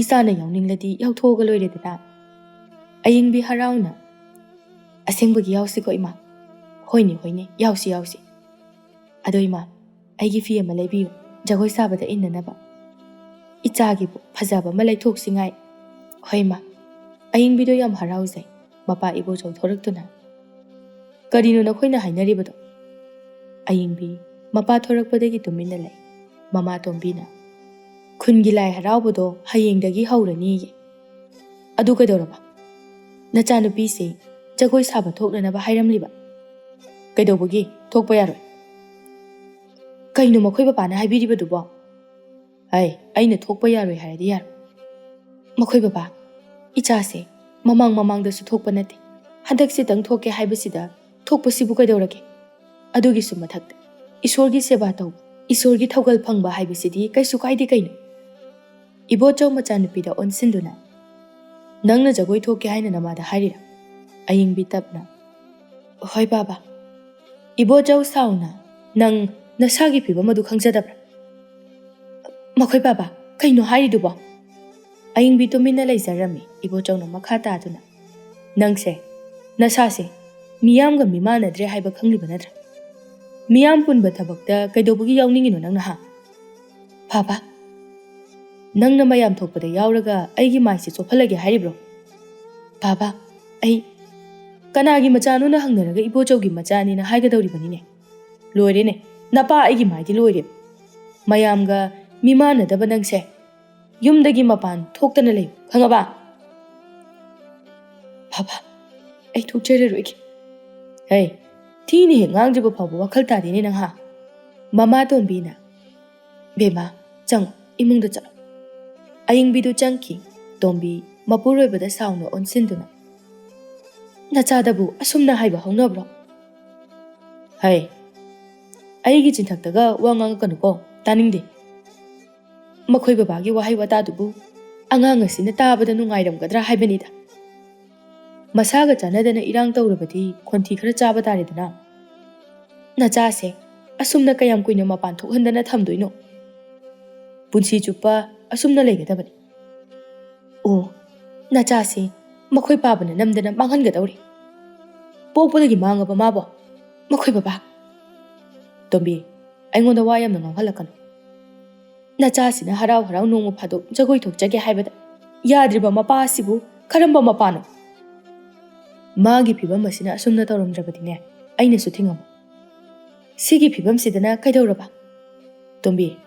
ꯏꯆꯥꯅ ꯌꯥꯎꯅꯤꯡꯂꯗꯤ ꯌꯥꯎꯊꯣꯛꯑꯒ ꯂꯣꯏꯔꯦꯗꯅ꯫" ꯑꯌꯤꯡꯕꯤ ꯍꯔꯥꯎꯅ, "ꯑꯁꯦꯡꯕꯒꯤ ꯌꯥꯎꯁꯤꯀꯣ, ꯏꯃꯥ?" "ꯍꯣꯏꯅꯦ, ꯍꯣꯏꯅꯦ, ꯌꯥꯎꯁꯤ, ꯌꯥꯎꯁꯤ꯫ ꯑꯗꯣ ꯏꯃꯥ, ꯑꯩꯒꯤ ꯐꯤ ꯑꯃ ꯂꯩꯕꯤꯌꯨ, ꯖꯒꯣꯏ ꯁꯥꯕꯗ ꯏꯟꯅꯅꯕ꯫ ꯏꯆꯥꯒꯤꯕꯨ ꯐꯖꯕ ꯑꯃ ꯂꯩꯊꯣꯛꯁꯤꯉꯥꯏ꯫" "ꯍꯣꯏ, ꯏꯃꯥ꯫" ꯑꯌꯤꯡꯕꯤꯗꯣ ꯌꯥꯝ ꯍꯔꯥꯎꯖꯩ꯫ ꯃꯄꯥ ꯏꯕꯣꯆꯧ ꯊꯣꯔꯛꯇꯨꯅ, "ꯀꯔꯤꯅꯣ ꯅꯈꯣꯏꯅ ꯍꯥꯏꯅꯔꯤꯕꯗꯣ?" ꯑꯌꯤꯡꯕꯤ ꯃꯄꯥ ꯊꯣꯔꯛꯄꯗꯒꯤ ꯇꯨꯃꯤꯟꯅ ꯂꯩ꯫ ꯃꯃꯥ ꯇꯣꯝꯕꯤꯅ, "ꯈꯨꯟꯒꯤ ꯂꯥꯏ ꯍꯔꯥꯎꯕꯗꯣ ꯍꯌꯦꯡꯗꯒꯤ ꯍꯧꯔꯅꯤꯌꯦ꯫ ꯑꯗꯨ ꯀꯩꯗꯧꯔꯕ? ꯅꯆꯥꯅꯨꯄꯤꯁꯦ ꯖꯒꯣꯏ ꯁꯥꯕ ꯊꯣꯛꯅꯅꯕ ꯍꯥꯏꯔꯝꯂꯤꯕ? ꯀꯩꯗꯧꯕꯒꯤ ꯊꯣꯛꯄ ꯌꯥꯔꯣꯏ?" "ꯀꯩꯅꯣ ꯃꯈꯣꯏ ꯕꯕꯥꯅ ꯍꯥꯏꯕꯤꯔꯤꯕꯗꯨꯕꯣ?" "ꯍꯩ, ꯑꯩꯅ ꯊꯣꯛꯄ ꯌꯥꯔꯣꯏ ꯍꯥꯏꯔꯗꯤ ꯌꯥꯔꯣꯏ꯫ ꯃꯈꯣꯏ ꯕꯕꯥ, ꯏꯆꯥꯁꯦ ꯃꯃꯥꯡ ꯃꯃꯥꯡꯗꯁꯨ ꯊꯣꯛꯄ ꯅꯠꯇꯦ꯫ ꯍꯟꯗꯛꯁꯤꯇꯪ ꯊꯣꯛꯀꯦ ꯍꯥꯏꯕꯁꯤꯗ ꯊꯣꯛꯄꯁꯤꯕꯨ ꯀꯩꯗꯧꯔꯒꯦ? ꯑꯗꯨꯒꯤꯁꯨ ꯃꯊꯛꯇ ꯏꯁꯣꯔꯒꯤ ꯁꯦꯕꯥ ꯇꯧꯕ, ꯏꯁꯣꯔꯒꯤ ꯊꯧꯒꯜ ꯐꯪꯕ ꯍꯥꯏꯕꯁꯤꯗꯤ ꯀꯩꯁꯨ ꯀꯥꯏꯗꯦ ꯀꯩꯅꯣ?" ꯏꯕꯣꯆꯧ ꯃꯆꯥꯅꯨꯄꯤꯗ ꯑꯣꯟꯁꯤꯟꯗꯨꯅ, "ꯅꯪꯅ ꯖꯒꯣꯏ ꯊꯣꯛꯀꯦ ꯍꯥꯏꯅ ꯅꯃꯥꯗ ꯍꯥꯏꯔꯤꯔꯥ?" ꯑꯌꯤꯡꯕꯤ ꯇꯞꯅ, "ꯍꯣꯏ ꯕꯥꯕꯥ꯫ ꯏꯕꯣꯆꯧ ꯁꯥꯎꯅ, ꯅꯪ ꯅꯁꯥꯒꯤ ꯐꯤꯕꯝ ꯑꯗꯨ ꯈꯪꯖꯗꯕ꯭ꯔꯥ?" "ꯃꯈꯣꯏ ꯕꯥꯕꯥ, ꯀꯩꯅꯣ ꯍꯥꯏꯔꯤꯗꯨꯕꯣ?" ꯑꯌꯤꯡꯕꯤ ꯇꯨꯃꯤꯟꯅ ꯂꯩꯖꯔꯝꯃꯤ꯫ ꯏꯕꯣꯆꯧꯅ ꯃꯈꯥ ꯇꯥꯗꯨꯅ, "ꯅꯪꯁꯦ ꯅꯁꯥꯁꯦ ꯃꯤꯌꯥꯝꯒ ꯃꯤꯃꯥꯟꯅꯗ꯭ꯔꯦ ꯍꯥꯏꯕ ꯈꯪꯂꯤꯕ ꯅꯠꯇ꯭ꯔꯥ? ꯃꯤꯌꯥꯝ ꯄꯨꯟꯕ ꯊꯕꯛꯇ ꯀꯩꯗꯧꯕꯒꯤ ꯌꯥꯎꯅꯤꯡꯉꯤꯅꯣ ꯅꯪꯅ, ꯍꯥ?" "ꯕꯥꯕꯥ, ꯅꯪꯅ ꯃꯌꯥꯝ ꯊꯣꯛꯄꯗ ꯌꯥꯎꯔꯒ ꯑꯩꯒꯤ ꯃꯥꯏꯁꯦ ꯆꯣꯞꯍꯜꯂꯒꯦ ꯍꯥꯏꯔꯤꯕ꯭ꯔꯣ?" "ꯕꯥꯕꯥ, ꯑꯩ ꯀꯅꯥꯒꯤ ꯃꯆꯥꯅꯣꯅ ꯍꯪꯅꯔꯒ ꯏꯕꯣꯆꯧꯒꯤ ꯃꯆꯥꯅꯦꯅ ꯍꯥꯏꯒꯗꯧꯔꯤꯕꯅꯤꯅꯦ? ꯂꯣꯏꯔꯦꯅꯦ, ꯅꯄꯥ ꯑꯩꯒꯤ ꯃꯥꯏꯗꯤ ꯂꯣꯏꯔꯦ꯫ ꯃꯌꯥꯝꯒ ꯃꯤꯃꯥꯟꯅꯗꯕ ꯅꯪꯁꯦ ꯌꯨꯝꯗꯒꯤ ꯃꯄꯥꯟ ꯊꯣꯛꯇꯅ ꯂꯩꯌꯨ, ꯈꯪꯉꯕ?" "ꯕꯥꯕꯥ, ꯑꯩ ꯊꯣꯛꯆꯔꯔꯣꯏꯒꯦ꯫" "ꯍꯦ, ꯊꯤꯅ ꯍꯦꯛ ꯉꯥꯡꯗ꯭ꯔꯤꯕ ꯐꯥꯎꯕ ꯋꯥꯈꯜ ꯇꯥꯗꯦꯅꯦ ꯅꯪ, ꯍꯥ?" ꯃꯃꯥ ꯇꯣꯝꯕꯤꯅ, "ꯕꯦꯝꯃ, ꯆꯪꯉꯨ, ꯏꯃꯨꯡꯗ ꯆꯠꯂꯨ꯫" ꯑꯌꯤꯡꯕꯤꯗꯨ ꯆꯪꯈꯤ꯫ ꯇꯣꯝꯕꯤ ꯃꯄꯨꯔꯣꯏꯕꯗ ꯁꯥꯎꯅ ꯑꯣꯟꯁꯤꯟꯗꯨꯅ, "ꯅꯆꯥꯗꯕꯨ ꯑꯁꯨꯝꯅ ꯍꯥꯏꯕ ꯍꯧꯅꯕ꯭ꯔꯣ? ꯍꯩ, ꯑꯩꯒꯤ ꯆꯤꯟꯊꯛꯇꯒ ꯋꯥ ꯉꯥꯡꯉꯛꯀꯅꯨꯀꯣ, ꯇꯥꯅꯤꯡꯗꯦ꯫ ꯃꯈꯣꯏ ꯕꯕꯥꯒꯤ ꯋꯥꯍꯩ ꯋꯥꯇꯥꯗꯨꯕꯨ ꯑꯉꯥꯡ ꯑꯁꯤꯅ ꯇꯥꯕꯗ ꯅꯨꯡꯉꯥꯏꯔꯝꯒꯗ꯭ꯔꯥ ꯍꯥꯏꯕꯅꯤꯗ꯫ ꯃꯁꯥꯒ ꯆꯥꯟꯅꯗꯅ ꯏꯔꯥꯡ ꯇꯧꯔꯕꯗꯤ ꯈꯣꯟꯊꯤ ꯈꯔ ꯆꯥꯕ ꯇꯥꯔꯦꯗꯅ꯫ ꯅꯆꯥꯁꯦ ꯑꯁꯨꯝꯅ ꯀꯌꯥꯝ ꯀꯨꯏꯅ ꯃꯄꯥꯟ ꯊꯣꯛꯍꯟꯗꯅ ꯊꯝꯗꯣꯏꯅꯣ? ꯄꯨꯟꯁꯤ ꯆꯨꯞꯄ ꯑꯁꯨꯝꯅ ꯂꯩꯒꯗꯕꯅꯤ꯫ ꯑꯣ, ꯅꯆꯥꯁꯤ ꯃꯈꯣꯏ ꯄꯥꯕꯅ ꯅꯝꯗꯅ ꯃꯥꯡꯍꯟꯒꯗꯧꯔꯤ꯫ ꯄꯣꯛꯄꯗꯒꯤ ꯃꯥꯡꯉꯕ ꯃꯥꯕꯣ? ꯃꯈꯣꯏ ꯕꯕꯥ꯫ ꯇꯣꯝꯕꯤ, ꯑꯩꯉꯣꯟꯗ ꯋꯥ ꯌꯥꯝꯅ ꯉꯥꯡꯍꯜꯂꯛꯀꯅꯨ꯫ ꯅꯆꯥꯁꯤꯅ ꯍꯔꯥꯎ ꯍꯔꯥꯎ ꯅꯣꯡꯃ ꯐꯥꯗꯣꯛ ꯖꯒꯣꯏ ꯊꯣꯛꯆꯒꯦ ꯍꯥꯏꯕꯗ ꯌꯥꯗ꯭ꯔꯤꯕ ꯃꯄꯥ ꯑꯁꯤꯕꯨ ꯀꯔꯝꯕ ꯃꯄꯥꯅꯣ? ꯃꯥꯒꯤ ꯐꯤꯕꯝ ꯑꯁꯤꯅ ꯑꯁꯨꯝꯅ ꯇꯧꯔꯝꯗ꯭ꯔꯕꯗꯤꯅꯦ, ꯑꯩꯅꯁꯨ ꯊꯤꯡꯉꯝꯃꯣ꯫ ꯁꯤꯒꯤ ꯐꯤꯕꯝꯁꯤꯗꯅ ꯀꯩꯗꯧꯔꯕ? ꯇꯣꯝꯕꯤ,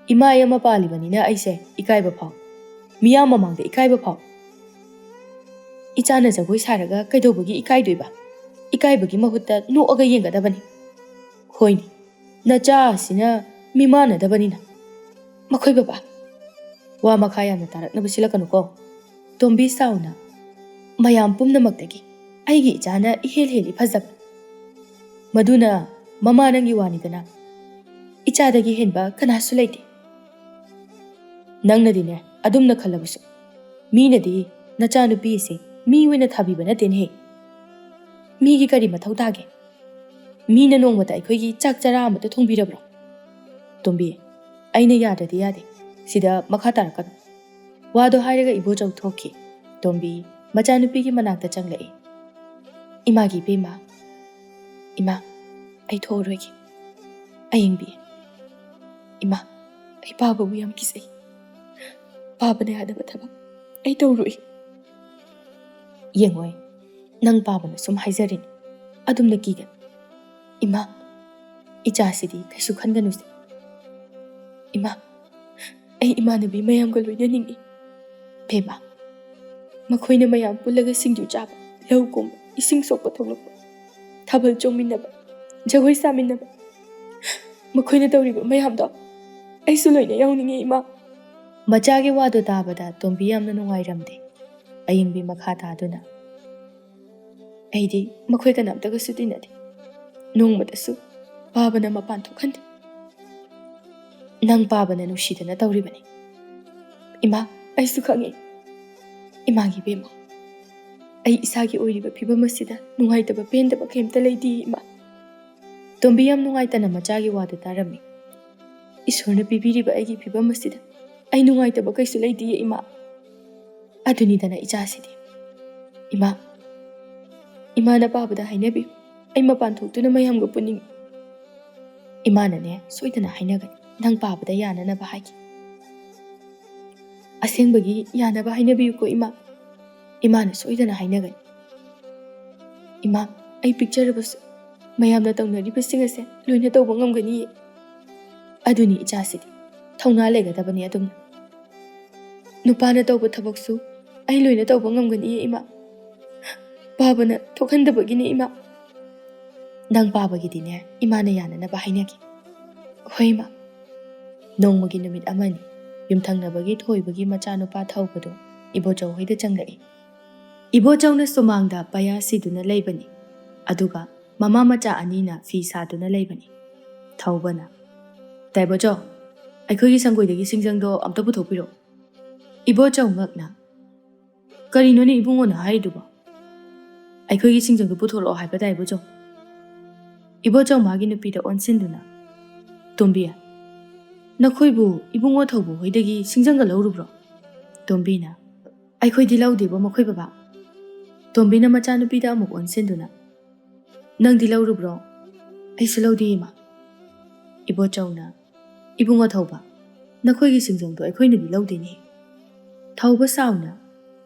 ꯏꯃꯥ ꯑꯃ ꯄꯥꯜꯂꯤꯕꯅꯤꯅ ꯑꯩꯁꯦ ꯏꯀꯥꯏꯕ ꯐꯥꯎ꯫ ꯃꯤꯌꯥꯝ ꯃꯃꯥꯡꯗ ꯏꯀꯥꯏꯕ ꯐꯥꯎ꯫ ꯏꯆꯥꯅ ꯖꯒꯣꯏ ꯁꯥꯔꯒ ꯀꯩꯗꯧꯕꯒꯤ ꯏꯀꯥꯏꯗꯣꯏꯕ? ꯏꯀꯥꯏꯕꯒꯤ ꯃꯍꯨꯠꯇ ꯅꯣꯛꯑꯒ ꯌꯦꯡꯒꯗꯕꯅꯤ꯫ ꯍꯣꯏꯅꯦ, ꯅꯆꯥ ꯑꯁꯤꯅ ꯃꯤꯃꯥꯟꯅꯗꯕꯅꯤꯅ꯫ ꯃꯈꯣꯏ ꯕꯕꯥ, ꯋꯥ ꯃꯈꯥ ꯌꯥꯝꯅ ꯇꯥꯔꯛꯅꯕ ꯁꯤꯜꯂꯛꯀꯅꯨꯀꯣ꯫ ꯇꯣꯝꯕꯤ ꯁꯥꯎꯅ, ꯃꯌꯥꯝ ꯄꯨꯝꯅꯃꯛꯇꯒꯤ ꯑꯩꯒꯤ ꯏꯆꯥꯅ ꯏꯍꯦꯜ ꯍꯦꯜꯂꯤ ꯐꯖꯕ꯫ ꯃꯗꯨꯅ ꯃꯃꯥ ꯅꯪꯒꯤ ꯋꯥꯅꯤꯗꯅ꯫ ꯏꯆꯥꯗꯒꯤ ꯍꯦꯟꯕ ꯀꯅꯥꯁꯨ ꯂꯩꯇꯦ꯫ ꯅꯪꯅꯗꯤꯅꯦ ꯑꯗꯨꯝꯅ ꯈꯜꯂꯕꯁꯨ, ꯃꯤꯅꯗꯤ ꯅꯆꯥꯅꯨꯄꯤ ꯑꯁꯤ ꯃꯤ ꯑꯣꯏꯅ ꯊꯥꯕꯤꯕ ꯅꯠꯇꯦꯅꯦꯍꯦ꯫ ꯃꯤꯒꯤ ꯀꯔꯤ ꯃꯊꯧ ꯇꯥꯒꯦ? ꯃꯤꯅ ꯅꯣꯡꯃꯇ ꯑꯩꯈꯣꯏꯒꯤ ꯆꯥꯛ ꯆꯔꯥ ꯑꯃꯇ ꯊꯣꯡꯕꯤꯔꯕ꯭ꯔꯣ? ꯇꯣꯝꯕꯤ, ꯑꯩꯅ ꯌꯥꯗ꯭ꯔꯗꯤ ꯌꯥꯗꯦ꯫ ꯁꯤꯗ ꯃꯈꯥ ꯇꯥꯔꯛꯀꯅꯨ꯫ ꯋꯥꯗꯣ ꯍꯥꯏꯔꯒ ꯏꯕꯣꯆꯧ ꯊꯣꯛꯈꯤ꯫ ꯇꯣꯝꯕꯤ ꯃꯆꯥꯅꯨꯄꯤꯒꯤ ꯃꯅꯥꯛꯇ ꯆꯪꯂꯛꯏ꯫ ꯏꯃꯥꯒꯤ ꯏꯕꯦꯝꯃ, ꯏꯃꯥ, ꯑꯩ ꯊꯣꯛꯑꯔꯣꯏꯒꯦ꯫ ꯑꯌꯦꯡꯕꯤ, ꯏꯃꯥ, ꯑꯩ ꯄꯥꯕꯕꯨ ꯌꯥꯝ ꯀꯤꯖꯩ꯫ ꯄꯥꯕꯅ ꯌꯥꯗꯕ ꯊꯕꯛ ꯑꯩ ꯇꯧꯔꯣꯏ꯫ ꯌꯦꯡꯉꯣꯏ, ꯅꯪ ꯄꯥꯕꯅ ꯁꯨꯝ ꯍꯥꯏꯖꯔꯤꯅꯤ, ꯑꯗꯨꯝꯅ ꯀꯤꯒꯅꯨ꯫ ꯏꯃꯥ, ꯏꯆꯥꯁꯤꯗꯤ ꯀꯩꯁꯨ ꯈꯟꯒꯅꯨꯁꯦ꯫ ꯏꯃꯥ, ꯑꯩ ꯏꯃꯥꯟꯅꯕꯤ ꯃꯌꯥꯝꯒ ꯂꯣꯏꯅꯅꯤꯡꯏ꯫ ꯕꯦꯝꯃ, ꯃꯈꯣꯏꯅ ꯃꯌꯥꯝ ꯄꯨꯜꯂꯒ ꯁꯤꯡꯖꯨ ꯆꯥꯕ, ꯂꯧ ꯀꯨꯝꯕ, ꯏꯁꯤꯡ ꯁꯣꯛꯄ ꯊꯣꯛꯂꯛꯄ, ꯊꯥꯕꯜ ꯆꯣꯡꯃꯤꯟꯅꯕ, ꯖꯒꯣꯏ ꯁꯥꯃꯤꯟꯅꯕ, ꯃꯈꯣꯏꯅ ꯇꯧꯔꯤꯕ ꯃꯌꯥꯝꯗꯣ ꯑꯩꯁꯨ ꯂꯣꯏꯅ ꯌꯥꯎꯅꯤꯡꯉꯤ, ꯏꯃꯥ꯫ ꯃꯆꯥꯒꯤ ꯋꯥꯗꯨ ꯇꯥꯕꯗ ꯇꯣꯝꯕꯤ ꯌꯥꯝꯅ ꯅꯨꯡꯉꯥꯏꯔꯝꯗꯦ꯫ ꯑꯌꯤꯡꯕꯤ ꯃꯈꯥ ꯇꯥꯗꯨꯅ, "ꯑꯩꯗꯤ ꯃꯈꯣꯏ ꯀꯅꯥꯝꯇꯒꯁꯨ ꯇꯤꯟꯅꯗꯦ꯫ ꯅꯣꯡꯃꯇꯁꯨ ꯄꯥꯕꯅ ꯃꯄꯥꯟ ꯊꯣꯛꯍꯟꯗꯦ꯫ ꯅꯪ ꯄꯥꯕꯅ ꯅꯨꯡꯁꯤꯗꯅ ꯇꯧꯔꯤꯕꯅꯤ꯫ ꯏꯃꯥ, ꯑꯩꯁꯨ ꯈꯪꯉꯤ꯫ ꯏꯃꯥꯒꯤ ꯏꯕꯦꯝꯃ, ꯑꯩ ꯏꯁꯥꯒꯤ ꯑꯣꯏꯔꯤꯕ ꯐꯤꯕꯝ ꯑꯁꯤꯗ ꯅꯨꯡꯉꯥꯏꯇꯕ ꯄꯦꯟꯗꯕ ꯀꯩꯝꯇ ꯂꯩꯇꯦ, ꯏꯃꯥ꯫" ꯇꯣꯝꯕꯤ ꯌꯥꯝ ꯅꯨꯡꯉꯥꯏꯇꯅ ꯃꯆꯥꯒꯤ ꯋꯥꯗꯨ ꯇꯥꯔꯝꯃꯤ꯫ "ꯏꯁꯣꯔꯅ ꯄꯤꯕꯤꯔꯤꯕ ꯑꯩꯒꯤ ꯐꯤꯕꯝ ꯑꯁꯤꯗ ꯑꯩ ꯅꯨꯡꯉꯥꯏꯇꯕ ꯀꯩꯁꯨ ꯂꯩꯇꯤꯌꯦ, ꯏꯃꯥ꯫ ꯑꯗꯨꯅꯤꯗꯅ ꯏꯆꯥꯁꯤꯗꯤ꯫ ꯏꯃꯥ, ꯏꯃꯥꯅ ꯄꯥꯕꯗ ꯍꯥꯏꯅꯕꯤꯌꯨ, ꯑꯩ ꯃꯄꯥꯟ ꯊꯣꯛꯇꯨꯅ ꯃꯌꯥꯝꯒ ꯄꯨꯟꯅꯤꯡꯏ꯫" "ꯏꯃꯥꯅꯅꯦ ꯁꯣꯏꯗꯅ ꯍꯥꯏꯅꯒꯅꯤ, ꯅꯪ ꯄꯥꯕꯗ ꯌꯥꯅꯅꯕ ꯍꯥꯏꯒꯦ꯫" "ꯑꯁꯦꯡꯕꯒꯤ ꯌꯥꯅꯕ ꯍꯥꯏꯅꯕꯤꯌꯨꯀꯣ, ꯏꯃꯥ꯫ ꯏꯃꯥꯅ ꯁꯣꯏꯗꯅ ꯍꯥꯏꯅꯒꯅꯤ꯫" "ꯏꯃꯥ, ꯑꯩ ꯄꯤꯛꯆꯔꯕꯁꯨ ꯃꯌꯥꯝꯅ ꯇꯧꯅꯔꯤꯕꯁꯤꯡ ꯑꯁꯦ ꯂꯣꯏꯅ ꯇꯧꯕ ꯉꯝꯒꯅꯤꯌꯦ꯫ ꯑꯗꯨꯅꯤ ꯏꯆꯥꯁꯤꯗꯤ, ꯊꯧꯅꯥ ꯂꯩꯒꯗꯕꯅꯤ ꯑꯗꯨꯝꯅ꯫ ꯅꯨꯄꯥꯅ ꯇꯧꯕ ꯊꯕꯛꯁꯨ ꯑꯩ ꯂꯣꯏꯅ ꯇꯧꯕ ꯉꯝꯒꯅꯤꯌꯦ ꯏꯃꯥ꯫ ꯄꯥꯕꯅ ꯊꯣꯛꯍꯟꯗꯕꯒꯤꯅꯦ ꯏꯃꯥ꯫ ꯅꯪ ꯄꯥꯕꯒꯤꯗꯤꯅꯦ, ꯏꯃꯥꯅ ꯌꯥꯅꯅꯕ ꯍꯥꯏꯅꯒꯦ꯫ ꯍꯣꯏ ꯏꯃꯥ꯫" ꯅꯣꯡꯃꯒꯤ ꯅꯨꯃꯤꯠ ꯑꯃꯅꯤ꯫ ꯌꯨꯝꯊꯪꯅꯕꯒꯤ ꯊꯣꯏꯕꯒꯤ ꯃꯆꯥꯅꯨꯄꯥ ꯊꯧꯕꯗꯨ ꯏꯕꯣꯆꯧ ꯍꯣꯏꯗ ꯆꯪꯂꯛꯏ꯫ ꯏꯕꯣꯆꯧꯅ ꯁꯨꯃꯥꯡꯗ ꯄꯌꯥ ꯁꯤꯗꯨꯅ ꯂꯩꯕꯅꯤ꯫ ꯑꯗꯨꯒ ꯃꯃꯥ ꯃꯆꯥ ꯑꯅꯤꯅ ꯐꯤ ꯁꯥꯗꯨꯅ ꯂꯩꯕꯅꯤ꯫ ꯊꯧꯕꯅ, "ꯗꯥꯏꯕꯣꯆꯧ, ꯑꯩꯈꯣꯏꯒꯤ ꯁꯪꯒꯣꯏꯗꯒꯤ ꯁꯤꯡꯖꯪꯗꯣ ꯑꯝꯇ ꯄꯨꯊꯣꯛꯄꯤꯔꯛꯑꯣ꯫" ꯏꯕꯣꯆꯧ ꯉꯛꯅ, "ꯀꯔꯤꯅꯣꯅꯦ ꯏꯕꯨꯡꯉꯣꯅ ꯍꯥꯏꯔꯤꯗꯨꯕꯣ? ꯑꯩꯈꯣꯏꯒꯤ ꯁꯤꯡꯖꯪꯗꯣ ꯄꯨꯊꯣꯔꯛꯑꯣ ꯍꯥꯏꯕ ꯗꯥꯏꯕꯣꯆꯧ?" ꯏꯕꯣꯆꯧ ꯃꯥꯒꯤ ꯅꯨꯄꯤꯗ ꯑꯣꯟꯁꯤꯟꯗꯨꯅ, "ꯇꯣꯝꯕꯤ, ꯅꯈꯣꯏꯕꯨ ꯏꯕꯨꯡꯉꯣ ꯊꯧꯕ ꯍꯣꯏꯗꯒꯤ ꯁꯤꯡꯖꯪꯒ ꯂꯧꯔꯨꯕ꯭ꯔꯣ?" ꯇꯣꯝꯕꯤꯅ, "ꯑꯩꯈꯣꯏꯗꯤ ꯂꯧꯗꯦꯕꯣ ꯃꯈꯣꯏ ꯕꯕꯥ꯫" ꯇꯣꯝꯕꯤꯅ ꯃꯆꯥꯅꯨꯄꯤꯗ ꯑꯃꯨꯛ ꯑꯣꯟꯁꯤꯟꯗꯨꯅ, "ꯅꯪꯗꯤ ꯂꯧꯔꯨꯕ꯭ꯔꯣ?" "ꯑꯩꯁꯨ ꯂꯧꯗꯦ ꯏꯃꯥ꯫" ꯏꯕꯣꯆꯧꯅ, "ꯏꯕꯨꯡꯉꯣ ꯊꯧꯕ, ꯅꯈꯣꯏꯒꯤ ꯁꯤꯡꯖꯪꯗꯣ ꯑꯩꯈꯣꯏꯅꯗꯤ ꯂꯧꯗꯦꯅꯦ꯫" ꯊꯧꯕ ꯁꯥꯎꯅ,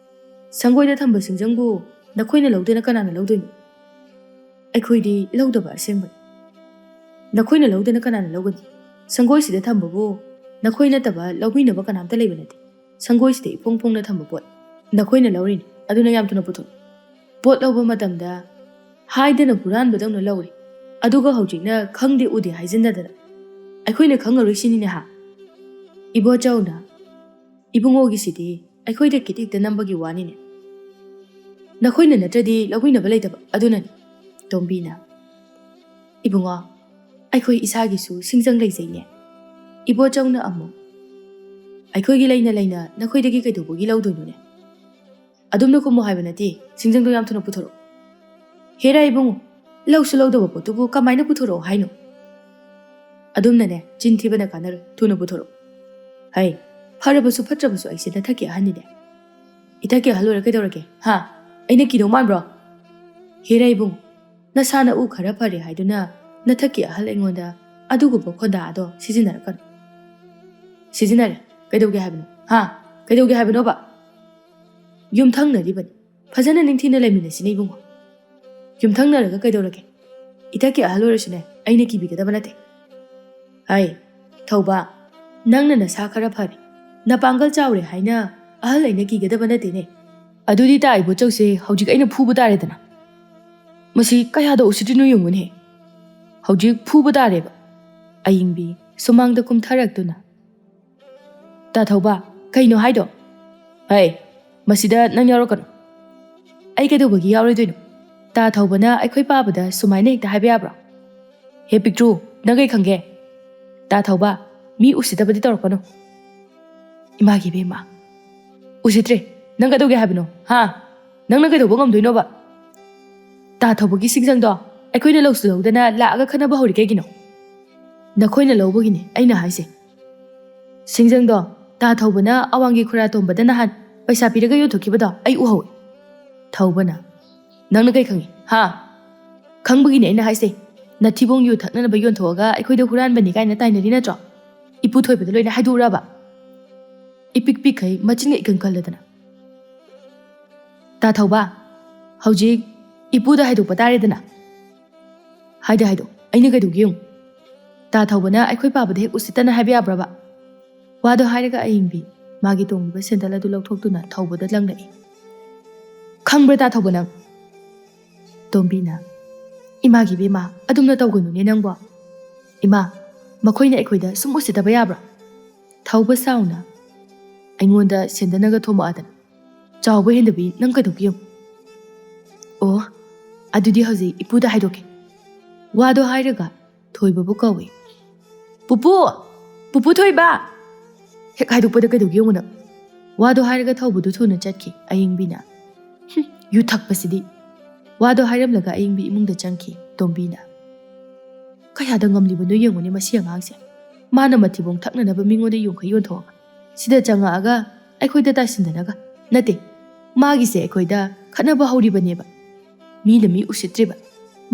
"ꯁꯪꯒꯣꯏꯗ ꯊꯝꯕ ꯁꯤꯡꯖꯪꯕꯨ ꯅꯈꯣꯏꯅ ꯂꯧꯗꯅ ꯀꯅꯥꯅ ꯂꯧꯗꯣꯏꯅꯣ? ꯑꯩꯈꯣꯏꯗꯤ ꯂꯧꯗꯕ ꯑꯁꯦꯡꯕꯅꯤ꯫ ꯅꯈꯣꯏꯅ ꯂꯧꯗꯅ ꯀꯅꯥꯅ ꯂꯧꯒꯅꯤ? ꯁꯪꯒꯣꯏꯁꯤꯗ ꯊꯝꯕꯕꯨ ꯅꯈꯣꯏ ꯅꯠꯇꯕ ꯂꯧꯕꯤꯅꯕ ꯀꯅꯥꯝꯇ ꯂꯩꯕ ꯅꯠꯇꯦ꯫ ꯁꯪꯒꯣꯏꯁꯤꯗ ꯏꯐꯣꯡ ꯐꯣꯡꯅ ꯊꯝꯕ ꯄꯣꯠ ꯅꯈꯣꯏꯅ ꯂꯧꯔꯤꯅꯤ, ꯑꯗꯨꯅ ꯌꯥꯝ ꯊꯨꯅ ꯄꯨꯊꯣꯛ꯫" ꯄꯣꯠ ꯂꯧꯕ ꯃꯇꯝꯗ ꯍꯥꯏꯗꯅ ꯍꯨꯔꯥꯟꯕꯗꯧꯅ ꯂꯧꯔꯦ, ꯑꯗꯨꯒ ꯍꯧꯖꯤꯛꯅ ꯈꯪꯗꯦ ꯎꯗꯦ ꯍꯥꯏꯖꯤꯟꯅꯗꯅ꯫ ꯑꯩꯈꯣꯏꯅ ꯈꯪꯉꯔꯣꯏ ꯁꯤꯅꯤꯅꯦ ꯍꯥ? ꯏꯕꯣꯆꯧꯅ, "ꯏꯕꯨꯡꯉꯣꯒꯤꯁꯤꯗꯤ ꯑꯩꯈꯣꯏꯗ ꯀꯤꯠ ꯍꯦꯛꯇ ꯅꯝꯕꯒꯤ ꯋꯥꯅꯤꯅꯦ꯫ ꯅꯈꯣꯏꯅ ꯅꯠꯇ꯭ꯔꯗꯤ ꯂꯧꯕꯤꯅꯕ ꯂꯩꯇꯕ ꯑꯗꯨꯅꯅꯤ꯫" ꯇꯣꯝꯕꯤꯅ, "ꯏꯕꯨꯡꯉꯣ, ꯑꯩꯈꯣꯏ ꯏꯁꯥꯒꯤꯁꯨ ꯁꯤꯡꯖꯪ ꯂꯩꯖꯩꯅꯦ꯫" ꯏꯕꯣꯆꯧꯅ ꯑꯃꯨꯛ, "ꯑꯩꯈꯣꯏꯒꯤ ꯂꯩꯅ ꯂꯩꯅ ꯅꯈꯣꯏꯗꯒꯤ ꯀꯩꯗꯧꯕꯒꯤ ꯂꯧꯗꯣꯏꯅꯣꯅꯦ? ꯑꯗꯨꯝꯅ ꯈꯨꯝꯃꯣ ꯍꯥꯏꯕ ꯅꯠꯇꯦ, ꯁꯤꯡꯖꯪꯗꯣ ꯌꯥꯝ ꯊꯨꯅ ꯄꯨꯊꯣꯔꯛꯑꯣ꯫" "ꯍꯦꯔꯥ ꯏꯕꯨꯡꯉꯣ, ꯂꯧꯁꯨ ꯂꯧꯗꯕ ꯄꯣꯠꯇꯨꯕꯨ ꯀꯃꯥꯏꯅ ꯄꯨꯊꯣꯔꯛꯑꯣ ꯍꯥꯏꯅꯣ?" "ꯑꯗꯨꯝꯅꯅꯦ, ꯆꯤꯟ ꯊꯤꯕꯅ ꯀꯥꯟꯅꯔꯣꯏ, ꯊꯨꯅ ꯄꯨꯊꯣꯔꯛꯑꯣ꯫" "ꯍꯩ, ꯐꯔꯕꯁꯨ ꯐꯠꯇ꯭ꯔꯕꯁꯨ ꯑꯩꯁꯦ ꯅꯊꯛꯀꯤ ꯑꯍꯟꯅꯤꯅꯦ꯫" "ꯏꯊꯛꯀꯤ ꯑꯍꯜ ꯑꯣꯏꯔ ꯀꯩꯗꯧꯔꯒꯦ? ꯍꯥ? ꯑꯩꯅ ꯀꯤꯗꯧ ꯃꯥꯟꯕ꯭ꯔꯣ?" "ꯍꯦꯔꯥ ꯏꯕꯨꯡꯉꯣ, ꯅꯁꯥ ꯅꯎ ꯈꯔ ꯐꯔꯦ ꯍꯥꯏꯗꯨꯅ ꯅꯊꯛꯀꯤ ꯑꯍꯜ ꯑꯩꯉꯣꯟꯗ ꯑꯗꯨꯒꯨꯝꯕ ꯈꯣꯟꯗꯥꯗꯣ ꯁꯤꯖꯤꯟꯅꯔꯛꯀꯅꯨ꯫" "ꯁꯤꯖꯤꯟꯅꯔꯦ꯫ ꯀꯩꯗꯧꯒꯦ ꯍꯥꯏꯕꯅꯣ? ꯍꯥ? ꯀꯩꯗꯧꯒꯦ ꯍꯥꯏꯕꯅꯣꯕ? ꯌꯨꯝꯊꯪꯅꯔꯤꯕꯅꯤ꯫ ꯐꯖꯅ ꯅꯤꯡꯊꯤꯅ ꯂꯩꯃꯤꯟꯅꯁꯤꯅꯦ ꯏꯕꯨꯡꯉꯣ꯫" ꯌꯨꯝꯊꯪꯅꯔꯒ ꯀꯩꯗꯧꯔꯒꯦ? ꯏꯊꯛꯀꯤ ꯑꯍꯜ ꯑꯣꯏꯔꯁꯨꯅꯦ, ꯑꯩꯅ ꯀꯤꯕꯤꯒꯗꯕ ꯅꯠꯇꯦ꯫ ꯍꯥꯏ, ꯊꯧꯕ, ꯅꯪꯅ ꯅꯁꯥ ꯈꯔ ꯐꯔꯦ, ꯅꯄꯥꯡꯒꯜ ꯆꯥꯎꯔꯦ ꯍꯥꯏꯅ ꯑꯍꯜ ꯑꯩꯅ ꯀꯤꯒꯗꯕ ꯅꯠꯇꯦꯅꯦ꯫ ꯑꯗꯨꯗꯤ ꯇꯥ ꯏꯕꯣꯆꯧꯁꯦ ꯍꯧꯖꯤꯛ ꯑꯩꯅ ꯐꯨꯕ ꯇꯥꯔꯦꯗꯅ꯫ ꯃꯁꯤ ꯀꯌꯥꯗ ꯎꯁꯤꯠꯇ꯭ꯔꯤꯅꯣ ꯌꯦꯡꯉꯨꯅꯦ꯫ ꯍꯧꯖꯤꯛ ꯐꯨꯕ ꯇꯥꯔꯦꯕ꯫ ꯑꯌꯤꯡꯕꯤ ꯁꯨꯃꯥꯡꯗ ꯀꯨꯝꯊꯔꯛꯇꯨꯅ, "ꯇꯥ ꯊꯧꯕ, ꯀꯩꯅꯣ ꯍꯥꯏꯗꯣ? ꯍꯩ, ꯃꯁꯤꯗ ꯅꯪ ꯌꯥꯎꯔꯛꯀꯅꯨ꯫" "ꯑꯩ ꯀꯩꯗꯧꯕꯒꯤ ꯌꯥꯎꯔꯣꯏꯗꯣꯏꯅꯣ? ꯇꯥ ꯊꯧꯕꯅ ꯑꯩꯈꯣꯏ ꯄꯥꯕꯗ ꯁꯨꯃꯥꯏꯅ ꯍꯦꯛꯇ ꯍꯥꯏꯕ ꯌꯥꯕ꯭ꯔꯣ? ꯍꯦ ꯄꯤꯛꯇ꯭ꯔꯨ, ꯅꯪ ꯀꯩ ꯈꯪꯒꯦ? ꯇꯥ ꯊꯧꯕ, ꯃꯤ ꯎꯁꯤꯠꯇꯕꯗꯤ ꯇꯧꯔꯛꯀꯅꯨ꯫" ꯏꯃꯥꯒꯤ ꯏꯕꯦꯝꯃ, ꯎꯁꯤꯠꯇ꯭ꯔꯦ꯫ ꯅꯪ ꯀꯩꯗꯧꯒꯦ ꯍꯥꯏꯕꯅꯣ? ꯍꯥ? ꯅꯪꯅ ꯀꯩꯗꯧꯕ ꯉꯝꯗꯣꯏꯅꯣꯕ? ꯇꯥ ꯊꯧꯕꯒꯤ ꯁꯤꯡꯖꯪꯗꯣ ꯑꯩꯈꯣꯏꯅ ꯂꯧꯁꯨ ꯂꯧꯗꯅ ꯂꯥꯛꯑꯒ ꯈꯠꯅꯕ ꯍꯧꯔꯤ ꯀꯩꯒꯤꯅꯣ? ꯅꯈꯣꯏꯅ ꯂꯧꯕꯒꯤꯅꯦ ꯑꯩꯅ ꯍꯥꯏꯁꯦ꯫ ꯁꯤꯡꯖꯪꯗꯣ ꯇꯥ ꯊꯧꯕꯅ ꯑꯋꯥꯡꯒꯤ ꯈꯨꯔꯥ ꯇꯣꯝꯕꯗ ꯅꯍꯥꯟ ꯄꯩꯁꯥ ꯄꯤꯔꯒ ꯌꯣꯟꯊꯣꯛꯈꯤꯕꯗꯣ ꯑꯩ ꯎꯍꯧꯋꯤ꯫ ꯊꯧꯕꯅ, "ꯅꯪꯅ ꯀꯩ ꯈꯪꯉꯤ? ꯍꯥ? ꯈꯪꯕꯒꯤꯅꯦ ꯑꯩꯅ ꯍꯥꯏꯁꯦ꯫ ꯅꯊꯤꯕꯣꯡ ꯌꯨ ꯊꯛꯅꯅꯕ ꯌꯣꯟꯊꯣꯛꯑꯒ ꯑꯩꯈꯣꯏꯗ ꯍꯨꯔꯥꯟꯕꯅꯤ ꯀꯥꯏꯅ ꯇꯥꯏꯅꯔꯤ ꯅꯠꯇ꯭ꯔꯣ? ꯏꯄꯨ ꯊꯣꯏꯕꯗ ꯂꯣꯏꯅ ꯍꯥꯏꯗꯣꯛꯎꯔꯕ?" ꯏꯄꯤꯛ ꯄꯤꯛꯈꯩ ꯃꯆꯤꯟꯒ ꯏꯀꯟ ꯀꯜꯂꯗꯅ, "ꯇꯥ ꯊꯧꯕ, ꯍꯧꯖꯤꯛ ꯏꯄꯨꯗ ꯍꯥꯏꯗꯣꯛꯄ ꯇꯥꯔꯦꯗꯅ꯫" "ꯍꯥꯏꯗ ꯍꯥꯏꯗꯣ, ꯑꯩꯅ ꯀꯩꯗꯧꯒꯦ ꯌꯦꯡꯉꯨ꯫" ꯇꯥ ꯊꯧꯕꯅ ꯑꯩꯈꯣꯏ ꯄꯥꯕꯗ ꯍꯦꯛ ꯎꯁꯤꯠꯇꯅ ꯍꯥꯏꯕ ꯌꯥꯕ꯭ꯔꯕ? ꯋꯥꯗꯣ ꯍꯥꯏꯔꯒ ꯑꯌꯤꯡꯕꯤ ꯃꯥꯒꯤ ꯇꯣꯡꯂꯤꯕ ꯁꯦꯟꯗꯜ ꯑꯗꯨ ꯂꯧꯊꯣꯛꯇꯨꯅ ꯊꯧꯕꯗ ꯂꯪꯂꯛꯏ꯫ "ꯈꯪꯕ꯭ꯔꯥ ꯇꯥ ꯊꯧꯕ ꯅꯪ?" ꯇꯣꯝꯕꯤꯅ, "ꯏꯃꯥꯒꯤ ꯏꯕꯦꯝꯃ, ꯑꯗꯨꯝꯅ ꯇꯧꯒꯅꯨꯅꯦ ꯅꯪꯕꯣ꯫ ꯏꯃꯥ, ꯃꯈꯣꯏꯅ ꯑꯩꯈꯣꯏꯗ ꯁꯨꯝ ꯎꯁꯤꯠꯇꯕ ꯌꯥꯕ꯭ꯔꯣ?" ꯊꯧꯕ ꯁꯥꯎꯅ, "ꯑꯩꯉꯣꯟꯗ ꯁꯦꯟꯗꯜꯅꯒ ꯊꯣꯝꯃꯛꯑꯗꯅ꯫ ꯆꯥꯎꯕ ꯍꯦꯟꯗꯕꯤ ꯅꯪ ꯀꯩꯗꯧꯒꯦ ꯌꯦꯡꯉꯨ꯫" "ꯑꯣ, ꯑꯗꯨꯗꯤ ꯍꯧꯖꯤꯛ ꯏꯄꯨꯗ ꯍꯥꯏꯗꯣꯛꯀꯦ꯫" ꯋꯥꯗꯣ ꯍꯥꯏꯔꯒ ꯊꯣꯏꯕꯕꯨ ꯀꯧꯏ꯫ "ꯄꯨꯄꯨ! ꯄꯨꯄꯨ ꯊꯣꯏꯕ!" "ꯍꯦꯛ ꯍꯥꯏꯗꯣꯛꯄꯗ ꯀꯩꯗꯧꯒꯦ ꯌꯦꯡꯉꯨ ꯅꯪ꯫" ꯋꯥꯗꯣ ꯍꯥꯏꯔꯒ ꯊꯧꯕꯗꯨ ꯊꯨꯅ ꯆꯠꯈꯤ꯫ ꯑꯌꯤꯡꯕꯤꯅ, "ꯍꯨꯝ, ꯌꯨ ꯊꯛꯄꯁꯤꯗꯤ꯫" ꯋꯥꯗꯣ ꯍꯥꯏꯔꯝꯂꯒ ꯑꯌꯤꯡꯕꯤ ꯏꯃꯨꯡꯗ ꯆꯪꯈꯤ꯫ ꯇꯣꯝꯕꯤꯅ, "ꯀꯌꯥꯗ ꯉꯝꯂꯤꯕꯅꯣ ꯌꯦꯡꯉꯨꯅꯦ ꯃꯁꯤ ꯑꯉꯥꯡꯁꯦ꯫ ꯃꯥꯅ ꯃꯊꯤꯕꯣꯡ ꯊꯛꯅꯅꯕ ꯃꯤꯉꯣꯟꯗ ꯌꯨꯝꯈꯩ ꯌꯣꯟꯊꯣꯛꯑꯒ ꯁꯤꯗ ꯆꯪꯉꯛꯑꯒ ꯑꯩꯈꯣꯏꯗ ꯇꯥꯏꯁꯤꯟꯗꯅꯒ꯫ ꯅꯠꯇꯦ, ꯃꯥꯒꯤꯁꯦ ꯑꯩꯈꯣꯏꯗ ꯈꯠꯅꯕ ꯍꯧꯔꯤꯕꯅꯦꯕ꯫ ꯃꯤꯅ ꯃꯤ ꯎꯁꯤꯠꯇ꯭ꯔꯤꯕ,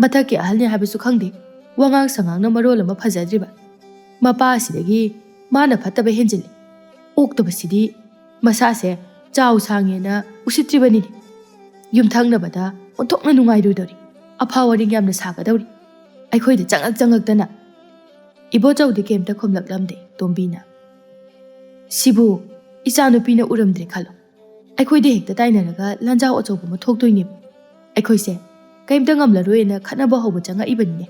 ꯃꯊꯛꯀꯤ ꯑꯍꯜꯅꯦ ꯍꯥꯏꯕꯁꯨ ꯈꯪꯗꯦ, ꯋꯥꯉꯥꯡ ꯁꯉꯥꯡꯅ ꯃꯔꯣꯜ ꯑꯃ ꯐꯖꯗ꯭ꯔꯤꯕ꯫ ꯃꯄꯥ ꯑꯁꯤꯗꯒꯤ ꯃꯥꯅ ꯐꯠꯇꯕ ꯍꯦꯟꯖꯤꯜꯂꯤ꯫ ꯑꯣꯛꯇꯕꯁꯤꯗꯤ ꯃꯁꯥꯁꯦ ꯆꯥꯎ ꯁꯥꯡꯉꯦꯅ ꯎꯁꯤꯠꯇ꯭ꯔꯤꯕꯅꯤꯅꯦ꯫ ꯌꯨꯝꯊꯪꯅꯕꯗ ꯑꯣꯟꯊꯣꯛꯅ ꯅꯨꯡꯉꯥꯏꯔꯣꯏꯗꯧꯔꯤ꯫ ꯑꯐꯥ ꯋꯥꯔꯤ ꯌꯥꯝꯅ ꯁꯥꯒꯗꯧꯔꯤ꯫ ꯑꯩꯈꯣꯏꯗ ꯆꯪꯉꯛ ꯆꯪꯉꯛꯇꯅ꯫ ꯏꯕꯣꯆꯧꯗꯤ ꯀꯩꯝꯇ ꯈꯨꯝꯂꯛꯂꯝꯗꯦ꯫ ꯇꯣꯝꯕꯤꯅ, "ꯁꯤꯕꯨ ꯏꯆꯥꯅꯨꯄꯤꯅ ꯎꯔꯝꯗ꯭ꯔꯦ ꯈꯜꯂꯣ, ꯑꯩꯈꯣꯏꯗ ꯍꯦꯛꯇ ꯇꯥꯏꯅꯔꯒ ꯂꯥꯟꯖꯥꯎ ꯑꯆꯧꯕ ꯑꯃ ꯊꯣꯛꯇꯣꯏꯅꯦꯕ꯫ ꯑꯩꯈꯣꯏꯁꯦ ꯀꯩꯝꯇ ꯉꯝꯂꯔꯣꯏꯅ ꯈꯠꯅꯕ ꯍꯧꯕ ꯆꯪꯉꯛꯏꯕꯅꯤꯅꯦ꯫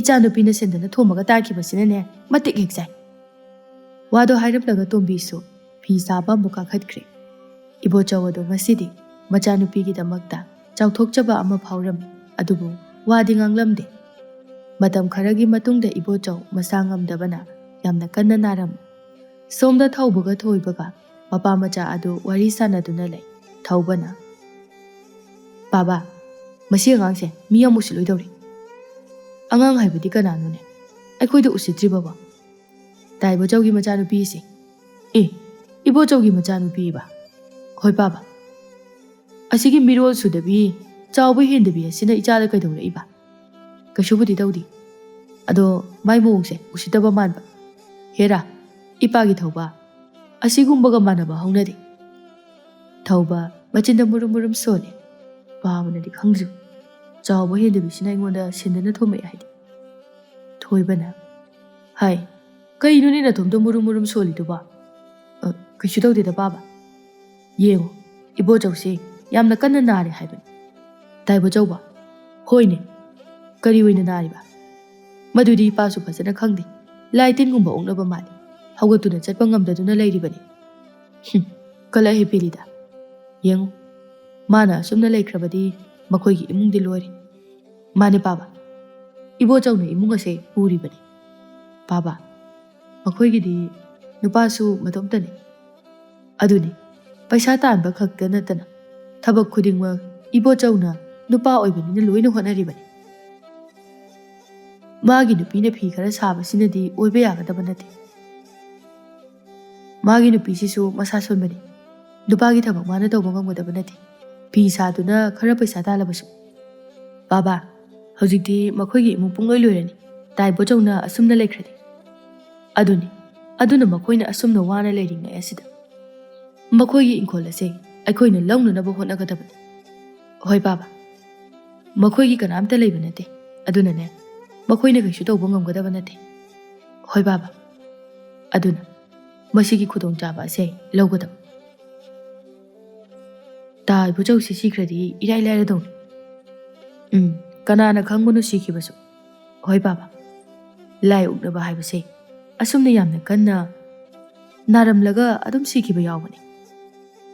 ꯏꯆꯥꯅꯨꯄꯤꯅ ꯁꯦꯟꯗꯅ ꯊꯣꯝꯃꯒ ꯇꯥꯈꯤꯕꯁꯤꯅꯅꯦ ꯃꯇꯤꯛ ꯍꯦꯛ ꯆꯥꯏ"꯫ ꯋꯥꯗꯣ ꯍꯥꯏꯔꯝꯂꯒ ꯇꯣꯝꯕꯤꯁꯨ ꯐꯤ ꯁꯥꯕ ꯑꯃꯨꯛ ꯀꯥꯈꯠꯈ꯭ꯔꯦ꯫ ꯏꯕꯣꯆꯧ ꯑꯗꯣ ꯉꯁꯤꯗꯤ ꯃꯆꯥꯅꯨꯄꯤꯒꯤꯗꯃꯛꯇ ꯆꯥꯎꯊꯣꯛꯆꯕ ꯑꯃ ꯐꯥꯎꯔꯝꯃꯤ, ꯑꯗꯨꯕꯨ ꯋꯥꯗꯤ ꯉꯥꯡꯂꯝꯗꯦ꯫ ꯃꯇꯝ ꯈꯔꯒꯤ ꯃꯇꯨꯡꯗ ꯏꯕꯣꯆꯧ ꯃꯁꯥ ꯉꯝꯗꯕꯅ ꯌꯥꯝꯅ ꯀꯟꯅ ꯅꯥꯔꯝꯃꯤ꯫ ꯁꯣꯝꯗ ꯊꯧꯕꯒ ꯊꯣꯏꯕꯒ ꯃꯄꯥ ꯃꯆꯥ ꯑꯗꯨ ꯋꯥꯔꯤ ꯁꯥꯟꯅꯗꯨꯅ ꯂꯩ꯫ ꯊꯧꯕꯅ, "ꯕꯥꯕꯥ, ꯃꯁꯤ ꯑꯉꯥꯡꯁꯦ ꯃꯤ ꯌꯥꯝ ꯎꯁꯤꯠꯂꯣꯏꯗꯧꯔꯤ"꯫ "ꯑꯉꯥꯡ ꯍꯥꯏꯕꯗꯤ ꯀꯅꯥꯅꯣꯅꯦ? ꯑꯩꯈꯣꯏꯗ ꯎꯁꯤꯠꯇ꯭ꯔꯤꯕꯕꯣ?" "ꯇꯥꯏꯕꯣꯆꯧꯒꯤ ꯃꯆꯥꯅꯨꯄꯤꯁꯦ"꯫ "ꯑꯦ, ꯏꯕꯣꯆꯧꯒꯤ ꯃꯆꯥꯅꯨꯄꯤꯕ?" "ꯍꯣꯏ ꯄꯥꯕ"꯫ "ꯑꯁꯤꯒꯤ ꯃꯤꯔꯣꯜ ꯁꯨꯗꯕꯤ, ꯆꯥꯎꯕ ꯍꯦꯟꯗꯕꯤ ꯑꯁꯤꯅ ꯏꯆꯥꯗ ꯀꯩꯗꯧꯔꯛꯏꯕ?" "ꯀꯩꯁꯨꯕꯨꯗꯤ ꯇꯧꯗꯦ꯫ ꯑꯗꯣ ꯃꯥꯏ ꯃꯑꯣꯡꯁꯦ ꯎꯁꯤꯠꯇꯕ ꯃꯥꯟꯕ꯫ ꯍꯦꯔꯥ, ꯏꯄꯥꯒꯤ ꯊꯧꯕ, ꯑꯁꯤꯒꯨꯝꯕꯒ ꯃꯥꯟꯅꯕ ꯍꯧꯅꯗꯦ"꯫ ꯊꯧꯕ ꯃꯆꯤꯟꯗ ꯃꯨꯔꯨꯝ ꯃꯨꯔꯨꯝ ꯁꯣꯜꯂꯤ꯫ ꯄꯥꯕꯅꯗꯤ ꯈꯪꯗ꯭ꯔꯤꯕ꯫ ꯆꯥꯎꯕ ꯍꯦꯟꯗꯕꯤꯁꯤꯅ ꯑꯩꯉꯣꯟꯗ ꯁꯦꯟꯗꯅ ꯊꯣꯝꯃꯛꯑꯦ ꯍꯥꯏꯗꯤ꯫ ꯊꯣꯏꯕꯅ, "ꯍꯥꯏ, ꯀꯩꯅꯣꯅꯦ ꯅꯊꯣꯝꯗ ꯃꯨꯔꯨꯝ ꯃꯨꯔꯨꯝ ꯁꯣꯜꯂꯤꯗꯨꯕꯣ?" "ꯑ, ꯀꯩꯁꯨ ꯇꯧꯗꯦꯗ ꯄꯥꯕ꯫ ꯌꯦꯡꯉꯣ, ꯏꯕꯣꯆꯧꯁꯦ ꯌꯥꯝꯅ ꯀꯟꯅ ꯅꯥꯔꯦ ꯍꯥꯏꯕꯅꯤ"꯫ "ꯇꯥꯏꯕꯣꯆꯧꯕ?" "ꯍꯣꯏꯅꯦ, ꯀꯔꯤ ꯑꯣꯏꯅ ꯅꯥꯔꯤꯕ?" "ꯃꯗꯨꯗꯤ ꯏꯄꯥꯁꯨ ꯐꯖꯅ ꯈꯪꯗꯦ꯫ ꯂꯥꯏ ꯇꯤꯟꯒꯨꯝꯕ ꯑꯣꯛꯅꯕ ꯃꯥꯜꯂꯤ꯫ ꯍꯧꯒꯠꯇꯨꯅ ꯆꯠꯄ ꯉꯝꯗꯗꯨꯅ ꯂꯩꯔꯤꯕꯅꯤ"꯫ "ꯍꯨꯝ, ꯀꯂꯛ ꯍꯦ ꯄꯦꯂꯤꯗ꯫ ꯌꯦꯡꯉꯨ, ꯃꯥꯅ ꯑꯁꯨꯝꯅ ꯂꯩꯈ꯭ꯔꯕꯗꯤ ꯃꯈꯣꯏꯒꯤ ꯏꯃꯨꯡꯗꯤ ꯂꯣꯏꯔꯦ"꯫ "ꯃꯥꯅꯦ ꯄꯥꯕ, ꯏꯕꯣꯆꯧꯅ ꯏꯃꯨꯡ ꯑꯁꯦ ꯄꯨꯔꯤꯕꯅꯤ"꯫ "ꯄꯥꯕ, ꯃꯈꯣꯏꯒꯤꯗꯤ ꯅꯨꯄꯥꯁꯨ ꯃꯇꯣꯝꯇꯅꯤ"꯫ "ꯑꯗꯨꯅꯤ, ꯄꯩꯁꯥ ꯇꯥꯟꯕ ꯈꯛꯇ ꯅꯠꯇꯅ ꯊꯕꯛ ꯈꯨꯗꯤꯡꯃꯛ ꯏꯕꯣꯆꯧꯅ ꯅꯨꯄꯥ ꯑꯣꯏꯕꯅꯤꯅ ꯂꯣꯏꯅ ꯍꯣꯠꯅꯔꯤꯕꯅꯤ"꯫ "ꯃꯥꯒꯤ ꯅꯨꯄꯤꯅ ꯐꯤ ꯈꯔ ꯁꯥꯕꯁꯤꯅꯗꯤ ꯑꯣꯏꯕ ꯌꯥꯒꯗꯕ ꯅꯠꯇꯦ"꯫ "ꯃꯥꯒꯤ ꯅꯨꯄꯤꯁꯤꯁꯨ ꯃꯁꯥ ꯁꯣꯟꯕꯅꯤ꯫ ꯅꯨꯄꯥꯒꯤ ꯊꯕꯛ ꯃꯥꯅ ꯇꯧꯕ ꯉꯝꯒꯗꯕ ꯅꯠꯇꯦ, ꯐꯤ ꯁꯥꯗꯨꯅ ꯈꯔ ꯄꯩꯁꯥ ꯇꯥꯜꯂꯕꯁꯨ"꯫ "ꯕꯥꯕꯥ, ꯍꯧꯖꯤꯛꯇꯤ ꯃꯈꯣꯏꯒꯤ ꯏꯃꯨꯡ ꯄꯨꯡꯂꯣꯏ ꯂꯣꯏꯔꯅꯤ, ꯇꯥꯏꯕꯣꯆꯧꯅ ꯑꯁꯨꯝꯅ ꯂꯩꯈ꯭ꯔꯗꯤ"꯫ "ꯑꯗꯨꯅꯤ, ꯑꯗꯨꯅ ꯃꯈꯣꯏꯅ ꯑꯁꯨꯝꯅ ꯋꯥꯅ ꯂꯩꯔꯤꯉꯩ ꯑꯁꯤꯗ ꯃꯈꯣꯏꯒꯤ ꯏꯪꯈꯣꯜ ꯑꯁꯦ ꯑꯩꯈꯣꯏꯅ ꯂꯧꯅꯅꯕ ꯍꯣꯠꯅꯒꯗꯕꯅꯤ"꯫ "ꯍꯣꯏ ꯕꯥꯕꯥ"꯫ ꯃꯈꯣꯏꯒꯤ ꯀꯅꯥꯝꯇ ꯂꯩꯕ ꯅꯠꯇꯦ꯫ ꯑꯗꯨꯅꯅꯦ, ꯃꯈꯣꯏꯅ ꯀꯩꯁꯨ ꯇꯧꯕ ꯉꯝꯒꯗꯕ ꯅꯠꯇꯦ꯫ ꯍꯣꯏ ꯕꯥꯕꯥ꯫ ꯑꯗꯨꯅ ꯃꯁꯤꯒꯤ ꯈꯨꯗꯣꯡꯆꯥꯕ ꯑꯁꯦ ꯂꯧꯒꯗꯕ꯫ ꯇꯥ ꯏꯕꯣꯆꯧꯁꯤ ꯁꯤꯈ꯭ꯔꯗꯤ ꯏꯔꯥꯏ ꯂꯥꯏꯔꯗꯧꯅꯤ꯫ ꯎꯝ, ꯀꯅꯥꯅ ꯈꯪꯕꯅꯣ ꯁꯤꯈꯤꯕꯁꯨ? ꯍꯣꯏ ꯕꯥꯕꯥ, ꯂꯥꯏ ꯑꯣꯛꯅꯕ ꯍꯥꯏꯕꯁꯦ ꯑꯁꯨꯝꯅ ꯌꯥꯝꯅ ꯀꯟꯅ ꯅꯥꯔꯝꯂꯒ ꯑꯗꯨꯝ ꯁꯤꯈꯤꯕ ꯌꯥꯎꯕꯅꯤ꯫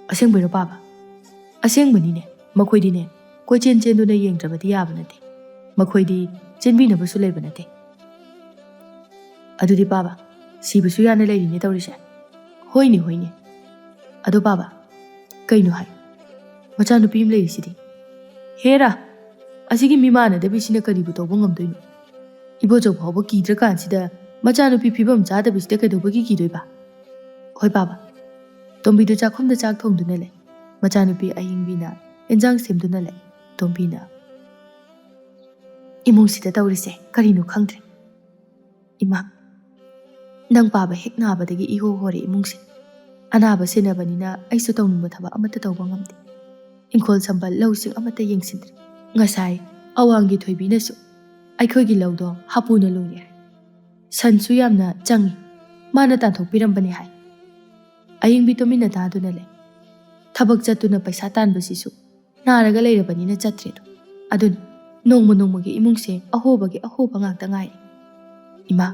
ꯑꯁꯦꯡꯕꯩꯔꯣ ꯕꯥꯕꯥ? ꯑꯁꯦꯡꯕꯅꯤꯅꯦ꯫ ꯃꯈꯣꯏꯗꯤꯅꯦ, ꯀꯣꯏꯆꯦꯟ ꯆꯦꯟꯗꯨꯅ ꯌꯦꯡꯗ꯭ꯔꯕꯗꯤ ꯌꯥꯕ ꯅꯠꯇꯦ꯫ ꯃꯈꯣꯏꯗꯤ ꯆꯦꯟꯕꯤꯅꯕꯁꯨ ꯂꯩꯕ ꯅꯠꯇꯦ꯫ ꯑꯗꯨꯗꯤ ꯕꯥꯕꯥ, ꯁꯤꯕꯁꯨ ꯌꯥꯅ ꯂꯩꯔꯤꯅꯦ ꯇꯧꯔꯤꯁꯦ꯫ ꯍꯣꯏꯅꯦ, ꯍꯣꯏꯅꯦ꯫ ꯑꯗꯣ ꯕꯥꯕꯥ, ꯀꯩꯅꯣ ꯍꯥꯏ? ꯃꯆꯥꯅꯨꯄꯤ ꯑꯃ ꯂꯩꯔꯤꯁꯤꯗꯤ꯫ ꯍꯦꯔꯥ, ꯑꯁꯤꯒꯤ ꯃꯤꯃꯥꯟꯅꯗꯕꯤꯁꯤꯅ ꯀꯔꯤꯕꯨ ꯇꯧꯕ ꯉꯝꯗꯣꯏꯅꯣ? ꯏꯕꯣꯆꯧ ꯐꯥꯎꯕ ꯀꯤꯗ꯭ꯔꯀꯥꯟꯁꯤꯗ ꯃꯆꯥꯅꯨꯄꯤ ꯐꯤꯕꯝ ꯆꯥꯗꯕꯁꯤꯗ ꯀꯩꯗꯧꯕꯒꯤ ꯀꯤꯗꯣꯏꯕ? ꯍꯣꯏ ꯕꯥꯕꯥ, ꯇꯣꯝꯕꯤꯗꯨ ꯆꯥꯛꯈꯨꯝꯗ ꯆꯥꯛ ꯊꯣꯡꯗꯨꯅ ꯂꯩ꯫ ꯃꯆꯥꯅꯨꯄꯤ ꯑꯌꯤꯡꯕꯤꯅ ꯏꯟꯖꯥꯡ ꯁꯦꯝꯗꯨꯅ ꯂꯩ꯫ ꯇꯣꯝꯕꯤꯅ, "ꯏꯃꯨꯡꯁꯤꯗ ꯇꯧꯔꯤꯁꯦ ꯀꯔꯤꯅꯣ ꯈꯪꯗ꯭ꯔꯦ꯫ ꯏꯃꯥ, ꯅꯪ ꯄꯥꯕ ꯍꯦꯛ ꯅꯥꯕꯗꯒꯤ ꯏꯍꯣ ꯍꯣꯔꯦ ꯏꯃꯨꯡꯁꯦ꯫ ꯑꯅꯥꯕ ꯁꯦꯟꯅꯕꯅꯤꯅ ꯑꯩꯁꯨ ꯇꯧꯅꯤꯡꯕ ꯊꯕꯛ ꯑꯃꯠꯇ ꯇꯧꯕ ꯉꯝꯗꯦ꯫ ꯏꯪꯈꯣꯜ ꯁꯝꯕꯜ ꯂꯧꯁꯤꯡ ꯑꯃꯠꯇ ꯌꯦꯡꯁꯤꯟꯗ꯭ꯔꯦ꯫ ꯉꯁꯥꯏ ꯑꯋꯥꯡꯒꯤ ꯊꯣꯏꯕꯤꯅꯁꯨ ꯑꯩꯈꯣꯏꯒꯤ ꯂꯧꯗꯣ ꯍꯥꯄꯨꯅ ꯂꯣꯏꯔꯦ ꯍꯥꯏ꯫ ꯁꯟꯁꯨ ꯌꯥꯝꯅ ꯆꯪꯉꯤ, ꯃꯥꯅ ꯇꯥꯟꯊꯣꯛꯄꯤꯔꯝꯕꯅꯤ" ꯍꯥꯏ꯫ ꯑꯌꯤꯡꯕꯤ ꯇꯨꯃꯤꯟꯅ ꯇꯥꯗꯨꯅ ꯂꯩ꯫ ꯊꯕꯛ ꯆꯠꯇꯨꯅ ꯄꯩꯁꯥ ꯇꯥꯟꯕꯁꯤꯁꯨ ꯅꯥꯔꯒ ꯂꯩꯔꯕꯅꯤꯅ ꯆꯠꯇ꯭ꯔꯦꯗꯣ꯫ ꯑꯗꯨꯅ ꯅꯣꯡꯃ ꯅꯣꯡꯃꯒꯤ ꯏꯃꯨꯡꯁꯦ ꯑꯍꯣꯕꯒꯤ ꯑꯍꯣꯕ ꯉꯥꯛꯇ ꯉꯥꯏꯔꯦ꯫ ꯏꯃꯥ,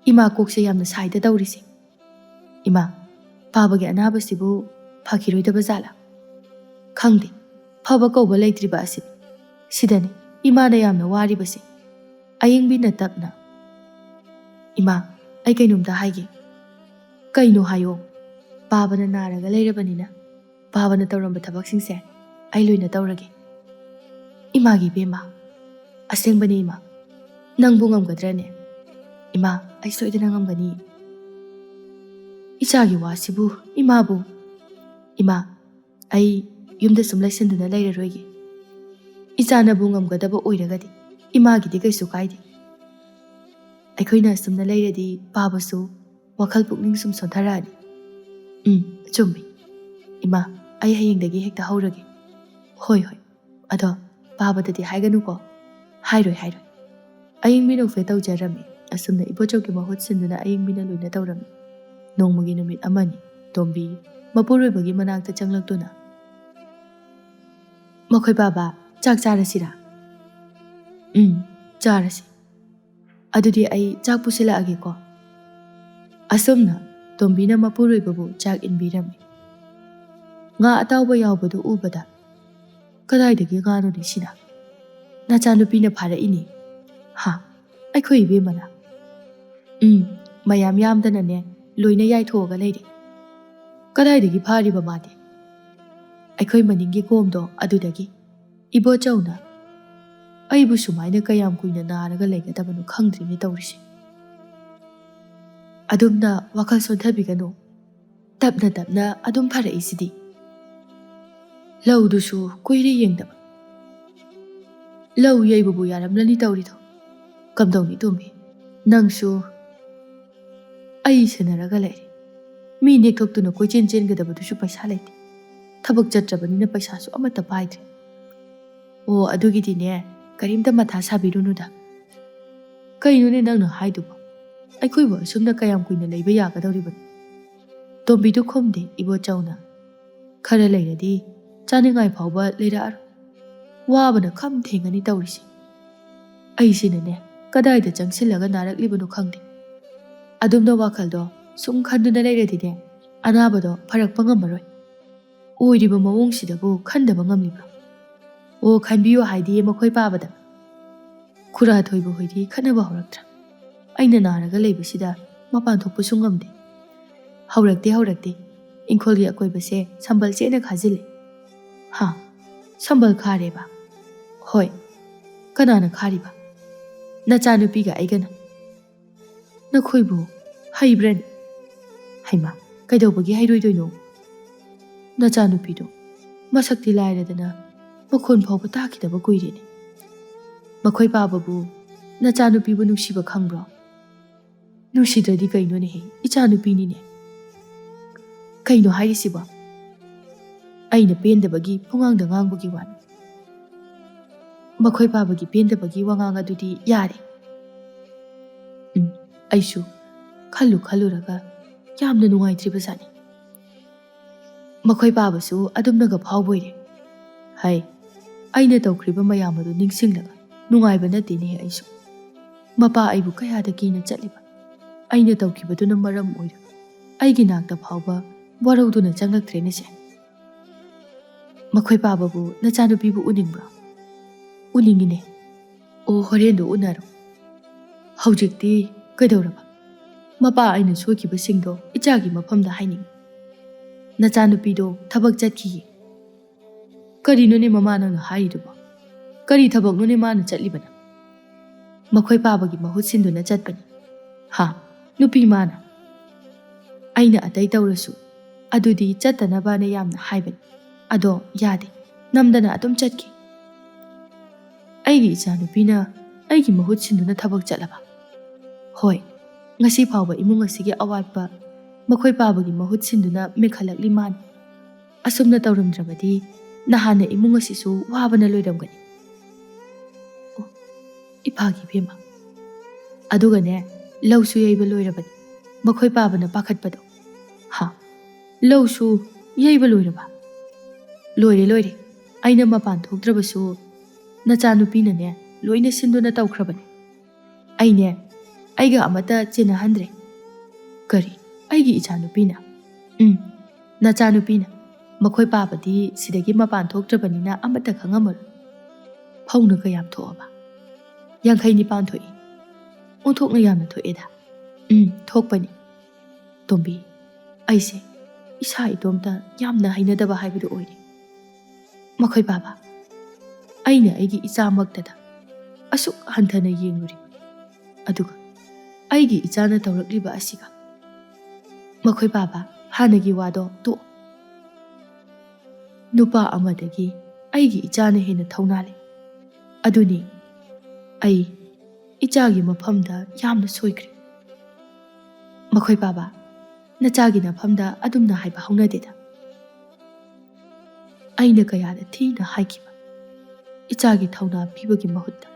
ꯏꯃꯥ ꯀꯣꯛꯁꯦ ꯌꯥꯝꯅ ꯁꯥꯏꯗ ꯇꯧꯔꯤꯁꯦ꯫ ꯏꯃꯥ, ꯄꯥꯕꯒꯤ ꯑꯅꯥꯕꯁꯤꯕꯨ ꯐꯈꯤꯔꯣꯏꯗꯕ ꯖꯥꯠꯂꯥ? ꯈꯪꯗꯦ, ꯐꯕ ꯀꯧꯕ ꯂꯩꯇ꯭ꯔꯤꯕ ꯑꯁꯤꯅꯤ꯫ ꯁꯤꯗꯅꯤ ꯏꯃꯥꯅ ꯌꯥꯝꯅ ꯋꯥꯔꯤꯕꯁꯦ꯫ ꯑꯌꯤꯡꯕꯤꯅ ꯇꯞꯅ, "ꯏꯃꯥ, ꯑꯩ ꯀꯩꯅꯣꯝꯇ ꯍꯥꯏꯒꯦ꯫" "ꯀꯩꯅꯣ ꯍꯥꯏꯌꯣ꯫" "ꯄꯥꯕꯅ ꯅꯥꯔꯒ ꯂꯩꯔꯕꯅꯤꯅ ꯄꯥꯕꯅ ꯇꯧꯔꯝꯕ ꯊꯕꯛꯁꯤꯡꯁꯦ ꯑꯩ ꯂꯣꯏꯅ ꯇꯧꯔꯒꯦ꯫" "ꯏꯃꯥꯒꯤ ꯏꯕꯦꯝꯃ, ꯑꯁꯦꯡꯕꯅꯦ ꯏꯃꯥ, ꯅꯪꯕꯨ ꯉꯝꯒꯗ꯭ꯔꯅꯦ?" "ꯏꯃꯥ, ꯑꯩ ꯁꯣꯏꯗꯅ ꯉꯝꯒꯅꯤ꯫" "ꯏꯆꯥꯒꯤ ꯋꯥꯁꯤꯕꯨ ꯏꯃꯥꯕꯨ꯫" "ꯏꯃꯥ, ꯑꯩ ꯌꯨꯝꯗ ꯁꯨꯝ ꯂꯩꯁꯤꯟꯗꯨꯅ ꯂꯩꯔꯔꯣꯏꯒꯦ꯫ ꯏꯆꯥꯅꯕꯨ ꯉꯝꯒꯗꯕ ꯑꯣꯏꯔꯒꯗꯤ ꯏꯃꯥꯒꯤꯗꯤ ꯀꯩꯁꯨ ꯀꯥꯏꯗꯦ꯫ ꯑꯩꯈꯣꯏꯅ ꯑꯁꯨꯝꯅ ꯂꯩꯔꯗꯤ ꯄꯥꯕꯁꯨ ꯋꯥꯈꯜ ꯄꯨꯛꯅꯤꯡ ꯁꯨꯝ ꯁꯣꯟꯊꯔꯛꯑꯅꯤ꯫" "ꯎꯝ, ꯆꯨꯝꯃꯤ꯫ ꯏꯃꯥ, ꯑꯩ ꯍꯌꯦꯡꯗꯒꯤ ꯍꯦꯛꯇ ꯍꯧꯔꯒꯦ꯫" "ꯍꯣꯏ, ꯍꯣꯏ꯫ ꯑꯗꯣ ꯄꯥꯕꯗꯗꯤ ꯍꯥꯏꯒꯅꯨꯀꯣ꯫ ꯍꯥꯏꯔꯣꯏ, ꯍꯥꯏꯔꯣꯏ꯫ ꯑꯌꯤꯡꯕꯤ ꯅꯣꯛꯐꯦꯠ ꯇꯧꯖꯔꯝꯃꯤ꯫ ꯑꯁꯨꯝꯅ ꯏꯕꯣꯆꯧꯒꯤ ꯃꯍꯨꯠ ꯁꯤꯟꯗꯨꯅ ꯑꯌꯤꯡꯕꯤꯅ ꯂꯣꯏꯅ ꯇꯧꯔꯝꯃꯤ꯫ ꯅꯣꯡꯃꯒꯤ ꯅꯨꯃꯤꯠ ꯑꯃꯅꯤ꯫ ꯇꯣꯝꯕꯤ ꯃꯄꯨꯔꯣꯏꯕꯒꯤ ꯃꯅꯥꯛꯇ ꯆꯪꯂꯛꯇꯨꯅ, "ꯃꯈꯣꯏ ꯄꯥꯕ, ꯆꯥꯛ ꯆꯥꯔꯁꯤꯔꯥ?" "ꯎꯝ, ꯆꯥꯔꯁꯤ꯫ ꯑꯗꯨꯗꯤ ꯑꯩ ꯆꯥꯛ ꯄꯨꯁꯤꯜꯂꯛꯑꯒꯦꯀꯣ꯫" ꯑꯁꯨꯝꯅ ꯇꯣꯝꯕꯤꯅ ꯃꯄꯨꯔꯣꯏꯕꯕꯨ ꯆꯥꯛ ꯏꯟꯕꯤꯔꯝꯃꯤ꯫ ꯉꯥ ꯑꯇꯥꯎꯕ ꯌꯥꯎꯕꯗꯨ ꯎꯕꯗ, "ꯀꯗꯥꯏꯗꯒꯤ ꯉꯥꯅꯣꯅꯦ ꯁꯤꯅ? ꯅꯆꯥꯅꯨꯄꯤꯅ ꯐꯥꯔꯛꯏꯅꯦ꯫" "ꯍꯥ? ꯑꯩꯈꯣꯏ ꯏꯕꯦꯝꯃꯅ?" "ꯎꯝ, ꯃꯌꯥꯝ ꯌꯥꯝꯗꯅꯅꯦ, ꯂꯣꯏꯅ ꯌꯥꯏꯊꯣꯛꯑꯒ ꯂꯩꯔꯦ꯫" "ꯀꯗꯥꯏꯗꯒꯤ ꯐꯥꯔꯤꯕ ꯃꯥꯗꯤ?" "ꯑꯩꯈꯣꯏ ꯃꯅꯤꯡꯒꯤ ꯀꯣꯝꯗꯣ ꯑꯗꯨꯗꯒꯤ꯫" ꯏꯕꯣꯆꯧꯅ, "ꯑꯩꯕꯨ ꯁꯨꯃꯥꯏꯅ ꯀꯌꯥꯝ ꯀꯨꯏꯅ ꯅꯥꯔꯒ ꯂꯩꯒꯗꯕꯅꯣ ꯈꯪꯗ꯭ꯔꯤꯅꯦ ꯇꯧꯔꯤꯁꯦ꯫" "ꯑꯗꯨꯝꯅ ꯋꯥꯈꯜ ꯁꯣꯟꯊꯕꯤꯒꯅꯨ꯫ ꯇꯞꯅ ꯇꯞꯅ ꯑꯗꯨꯝ ꯐꯔꯛꯏꯁꯤꯗꯤ꯫" "ꯂꯧꯗꯨꯁꯨ ꯀꯨꯏꯔꯦ ꯌꯦꯡꯗꯕ꯫" "ꯂꯧ ꯌꯩꯕꯕꯨ ꯌꯥꯔꯝꯂꯅꯤ ꯇꯧꯔꯤꯗꯣ꯫ ꯀꯝꯗꯧꯅꯤ ꯇꯣꯝꯕꯤ, ꯅꯪꯁꯨ?" "ꯑꯩ ꯁꯦꯟꯅꯔꯒ ꯂꯩꯔꯦ꯫ ꯃꯤ ꯅꯦꯛꯊꯣꯛꯇꯨꯅ ꯀꯣꯏꯆꯦꯟ ꯆꯦꯟꯒꯗꯕꯗꯨꯁꯨ ꯄꯩꯁꯥ ꯂꯩꯇꯦ꯫ ꯊꯕꯛ ꯆꯠꯇ꯭ꯔꯕꯅꯤꯅ ꯄꯩꯁꯥꯁꯨ ꯑꯃꯠꯇ ꯄꯥꯏꯗ꯭ꯔꯦ꯫" "ꯑꯣ, ꯑꯗꯨꯒꯤꯗꯤꯅꯦ, ꯀꯔꯤꯝꯇ ꯃꯊꯥ ꯁꯥꯕꯤꯔꯨꯅꯨꯗ꯫" "ꯀꯩꯅꯣꯅꯦ ꯅꯪꯅ ꯍꯥꯏꯗꯨꯕꯣ? ꯑꯩꯈꯣꯏꯕꯨ ꯑꯁꯨꯝꯅ ꯀꯌꯥꯝ ꯀꯨꯏꯅ ꯂꯩꯕ ꯌꯥꯒꯗꯧꯔꯤꯕꯅꯣ?" ꯇꯣꯝꯕꯤꯗꯨ ꯈꯨꯝꯗꯦ ꯏꯕꯣꯆꯧꯅ꯫ "ꯈꯔ ꯂꯩꯔꯗꯤ ꯆꯥꯅꯤꯡꯉꯥꯏ ꯐꯥꯎꯕ ꯂꯩꯔꯛꯑꯔꯣꯏ꯫ ꯋꯥꯕꯅ ꯈꯝ ꯊꯦꯡꯉꯅꯤ ꯇꯧꯔꯤꯁꯦ꯫ ꯑꯩꯁꯤꯅꯅꯦ, ꯀꯗꯥꯏꯗ ꯆꯪꯁꯤꯜꯂꯒ ꯅꯥꯔꯛꯂꯤꯕꯅꯣ ꯈꯪꯗꯦ꯫ ꯑꯗꯨꯝꯅ ꯋꯥꯈꯜꯗꯣ ꯁꯨꯝ ꯈꯟꯗꯨꯅ ꯂꯩꯔꯗꯤꯅꯦ, ꯑꯅꯥꯕꯗꯣ ꯐꯔꯛꯄ ꯉꯝꯃꯔꯣꯏ꯫ ꯑꯣꯏꯔꯤꯕ ꯃꯑꯣꯡꯁꯤꯗꯕꯨ ꯈꯟꯗꯕ ꯉꯝꯂꯤꯕ꯭ꯔꯣ? ꯑꯣ, ꯈꯟꯕꯤꯌꯨ ꯍꯥꯏꯗꯤ ꯃꯈꯣꯏ ꯄꯥꯕꯗ꯫ ꯈꯨꯔꯥ ꯊꯣꯏꯕ ꯍꯣꯏꯗꯤ ꯈꯠꯅꯕ ꯍꯧꯔꯛꯇ꯭ꯔꯥ? ꯑꯩꯅ ꯅꯥꯔꯒ ꯂꯩꯕꯁꯤꯗ ꯃꯄꯥꯟ ꯊꯣꯛꯄꯁꯨ ꯉꯝꯗꯦ꯫" "ꯍꯧꯔꯛꯇꯦ, ꯍꯧꯔꯛꯇꯦ꯫ ꯏꯪꯈꯣꯜꯒꯤ ꯑꯀꯣꯏꯕꯁꯦ ꯁꯝꯕꯜ ꯆꯦꯠꯅ ꯈꯥꯖꯤꯜꯂꯦ꯫" "ꯍꯥ? ꯁꯝꯕꯜ ꯈꯥꯔꯦꯕ?" "ꯍꯣꯏ꯫" "ꯀꯅꯥꯅ ꯈꯥꯔꯤꯕ?" "ꯅꯆꯥꯅꯨꯄꯤꯒ ꯑꯩꯒꯅ꯫" "ꯅꯈꯣꯏꯕꯨ ꯍꯩꯕ꯭ꯔꯅꯦ?" "ꯍꯩꯃꯥ, ꯀꯩꯗꯧꯕꯒꯤ ꯍꯩꯔꯣꯏꯗꯣꯏꯅꯣ? ꯅꯆꯥꯅꯨꯄꯤꯗꯣ ꯃꯁꯛꯇꯤ ꯂꯥꯏꯔꯗꯅ ꯃꯈꯣꯟ ꯐꯥꯎꯕ ꯇꯥꯈꯤꯗꯕ ꯀꯨꯏꯔꯦꯅꯦ꯫ ꯃꯈꯣꯏ ꯄꯥꯕꯕꯨ ꯅꯆꯥꯅꯨꯄꯤꯕꯨ ꯅꯨꯡꯁꯤꯕ ꯈꯪꯕ꯭ꯔꯣ?" "ꯅꯨꯡꯁꯤꯗ꯭ꯔꯗꯤ ꯀꯩꯅꯣꯅꯦꯍꯦ, ꯏꯆꯥꯅꯨꯄꯤꯅꯤꯅꯦ꯫" "ꯀꯩꯅꯣ ꯍꯥꯏꯔꯤꯁꯤꯕꯣ?" "ꯑꯩꯅ ꯄꯦꯟꯗꯕꯒꯤ ꯄꯨꯡꯉꯥꯡꯗ ꯉꯥꯡꯕꯒꯤ ꯋꯥꯅꯤ꯫" ꯃꯈꯣꯏ ꯄꯥꯕꯒꯤ ꯄꯦꯟꯗꯕꯒꯤ ꯋꯥꯉꯥꯡ ꯑꯗꯨꯗꯤ ꯌꯥꯔꯦ꯫ ꯎꯝ, ꯑꯩꯁꯨ ꯈꯜꯂꯨ ꯈꯜꯂꯨꯔꯒ ꯌꯥꯝꯅ ꯅꯨꯡꯉꯥꯏꯇ꯭ꯔꯤꯕꯖꯥꯠꯅꯤ꯫ ꯃꯈꯣꯏ ꯄꯥꯕꯁꯨ ꯑꯗꯨꯝꯅꯒ ꯐꯥꯎꯕꯣꯏꯔꯦ꯫ ꯍꯥꯏ, ꯑꯩꯅ ꯇꯧꯈ꯭ꯔꯤꯕ ꯃꯌꯥꯝ ꯑꯗꯨ ꯅꯤꯡꯁꯤꯡꯂꯒ ꯅꯨꯡꯉꯥꯏꯕ ꯅꯠꯇꯦꯅꯦ ꯑꯩꯁꯨ꯫ ꯃꯄꯥ ꯑꯩꯕꯨ ꯀꯌꯥꯗ ꯀꯤꯅ ꯆꯠꯂꯤꯕ, ꯑꯩꯅ ꯇꯧꯈꯤꯕꯗꯨꯅ ꯃꯔꯝ ꯑꯣꯏꯔꯒ ꯑꯩꯒꯤ ꯅꯥꯛꯇ ꯐꯥꯎꯕ ꯋꯥꯔꯧꯗꯨꯅ ꯆꯪꯂꯛꯇ꯭ꯔꯦꯅꯦꯁꯦ꯫ ꯃꯈꯣꯏ ꯄꯥꯕꯕꯨ ꯅꯆꯥꯅꯨꯄꯤꯕꯨ ꯎꯅꯤꯡꯕ꯭ꯔꯣ? ꯎꯅꯤꯡꯉꯤꯅꯦ꯫ ꯑꯣ, ꯍꯣꯔꯦꯟꯗꯣ ꯎꯅꯔꯣ꯫ ꯍꯧꯖꯤꯛꯇꯤ ꯀꯩꯗꯧꯔꯕ? ꯃꯄꯥ ꯑꯩꯅ ꯁꯣꯏꯈꯤꯕꯁꯤꯡꯗꯣ ꯏꯆꯥꯒꯤ ꯃꯐꯝꯗ ꯍꯥꯏꯅꯤꯡꯉꯤ꯫ ꯅꯆꯥꯅꯨꯄꯤꯗꯣ ꯊꯕꯛ ꯆꯠꯈꯤꯌꯦ꯫ ꯀꯔꯤꯅꯣꯅꯦ ꯃꯃꯥ ꯅꯪꯅ ꯍꯥꯏꯔꯤꯗꯨꯕꯣ? ꯀꯔꯤ ꯊꯕꯛꯅꯣꯅꯦ ꯃꯥꯅ ꯆꯠꯂꯤꯕꯅ? ꯃꯈꯣꯏ ꯄꯥꯕꯒꯤ ꯃꯍꯨꯠ ꯁꯤꯟꯗꯨꯅ ꯆꯠꯄꯅꯤ꯫ ꯍꯥ, ꯅꯨꯄꯤ ꯃꯥꯅ? ꯑꯩꯅ ꯑꯇꯩ ꯇꯧꯔꯁꯨ ꯑꯗꯨꯗꯤ ꯆꯠꯇꯅꯕꯅ ꯌꯥꯝꯅ ꯍꯥꯏꯕꯅꯤ꯫ ꯑꯗꯣ ꯌꯥꯗꯦ, ꯅꯝꯗꯅ ꯑꯗꯨꯝ ꯆꯠꯈꯤ꯫ ꯑꯩꯒꯤ ꯏꯆꯥꯅꯨꯄꯤꯅ ꯑꯩꯒꯤ ꯃꯍꯨꯠ ꯁꯤꯟꯗꯨꯅ ꯊꯕꯛ ꯆꯠꯂꯕ? ꯍꯣꯏ, ꯉꯁꯤ ꯐꯥꯎꯕ ꯏꯃꯨꯡ ꯑꯁꯤꯒꯤ ꯑꯋꯥꯠꯄ ꯃꯈꯣꯏ ꯄꯥꯕꯒꯤ ꯃꯍꯨꯠ ꯁꯤꯟꯗꯨꯅ ꯃꯦꯟꯈꯠꯂꯛꯂꯤ ꯃꯥꯅꯤ꯫ ꯑꯁꯨꯝꯅ ꯇꯧꯔꯝꯗ꯭ꯔꯕꯗꯤ ꯅꯍꯥꯟꯅ ꯏꯃꯨꯡ ꯑꯁꯤꯁꯨ ꯋꯥꯕꯅ ꯂꯣꯏꯔꯝꯒꯅꯤ꯫ ꯑꯣ, ꯏꯄꯥꯒꯤ ꯏꯕꯦꯝꯃ꯫ ꯑꯗꯨꯒꯅꯦ, ꯂꯧꯁꯨ ꯌꯩꯕ ꯂꯣꯏꯔꯕꯅꯤ꯫ ꯃꯈꯣꯏ ꯄꯥꯕꯅ ꯄꯥꯈꯠꯄꯗꯣ꯫ ꯍꯥ? ꯂꯧꯁꯨ ꯌꯩꯕ ꯂꯣꯏꯔꯕ? ꯂꯣꯏꯔꯦ, ꯂꯣꯏꯔꯦ꯫ ꯑꯩꯅ ꯃꯄꯥꯟ ꯊꯣꯛꯇ꯭ꯔꯕꯁꯨ ꯅꯆꯥꯅꯨꯄꯤꯅꯅꯦ ꯂꯣꯏꯅ ꯁꯤꯟꯗꯨꯅ ꯇꯧꯈ꯭ꯔꯕꯅꯦ꯫ ꯑꯩꯅꯦ, ꯑꯩꯒ ꯑꯃꯠꯇ ꯆꯦꯟꯅꯍꯟꯗ꯭ꯔꯦ꯫ ꯀꯔꯤ? ꯑꯩꯒꯤ ꯏꯆꯥꯅꯨꯄꯤꯅ? ꯎꯝ, ꯅꯆꯥꯅꯨꯄꯤꯅ꯫ ꯃꯈꯣꯏ ꯄꯥꯕꯗꯤ ꯁꯤꯗꯒꯤ ꯃꯄꯥꯟ ꯊꯣꯛꯇ꯭ꯔꯕꯅꯤꯅ ꯑꯃꯠꯇ ꯈꯪꯉꯝꯃꯔꯣꯏ꯫ ꯐꯧꯅ ꯀꯌꯥꯝ ꯊꯣꯛꯑꯕ? ꯌꯥꯡꯈꯩ ꯅꯤꯄꯥꯟ ꯊꯣꯛꯏ꯫ ꯑꯣꯟꯊꯣꯛꯅ ꯌꯥꯝꯅ ꯊꯣꯛꯑꯦꯗ꯫ ꯎꯝ, ꯊꯣꯛꯄꯅꯤ꯫ ꯇꯣꯝꯕꯤ, ꯑꯩꯁꯦ ꯏꯁꯥ ꯏꯇꯣꯝꯇ ꯌꯥꯝꯅ ꯍꯩꯅꯗꯕ ꯍꯥꯏꯕꯗꯨ ꯑꯣꯏꯔꯦ꯫ ꯃꯈꯣꯏ ꯄꯥꯕ, ꯑꯩꯅ ꯑꯩꯒꯤ ꯏꯆꯥꯃꯛꯇꯗ ꯑꯁꯨꯛ ꯍꯟꯊꯅ ꯌꯦꯡꯂꯨꯔꯤ, ꯑꯗꯨꯒ ꯑꯩꯒꯤ ꯏꯆꯥꯅ ꯇꯧꯔꯛꯂꯤꯕ ꯑꯁꯤꯒ꯫ ꯃꯈꯣꯏ ꯄꯥꯕ, ꯍꯥꯟꯅꯒꯤ ꯋꯥꯗꯣ ꯇꯣꯛꯑꯣ꯫ ꯅꯨꯄꯥ ꯑꯃꯗꯒꯤ ꯑꯩꯒꯤ ꯏꯆꯥꯅ ꯍꯦꯟꯅ ꯊꯧꯅꯥ ꯂꯩ꯫ ꯑꯗꯨꯅꯤ, ꯑꯩ ꯏꯆꯥꯒꯤ ꯃꯐꯝꯗ ꯌꯥꯝꯅ ꯁꯣꯏꯈ꯭ꯔꯦ꯫ ꯃꯈꯣꯏ ꯄꯥꯕ, ꯅꯆꯥꯒꯤ ꯅꯐꯝꯗ ꯑꯗꯨꯝꯅ ꯍꯥꯏꯕ ꯍꯧꯅꯗꯦꯗ꯫ ꯑꯩꯅ ꯀꯌꯥꯗ ꯊꯤꯅ ꯍꯥꯏꯈꯤꯕ꯫ ꯏꯆꯥꯒꯤ ꯊꯧꯅꯥ ꯄꯤꯕꯒꯤ ꯃꯍꯨꯠꯇ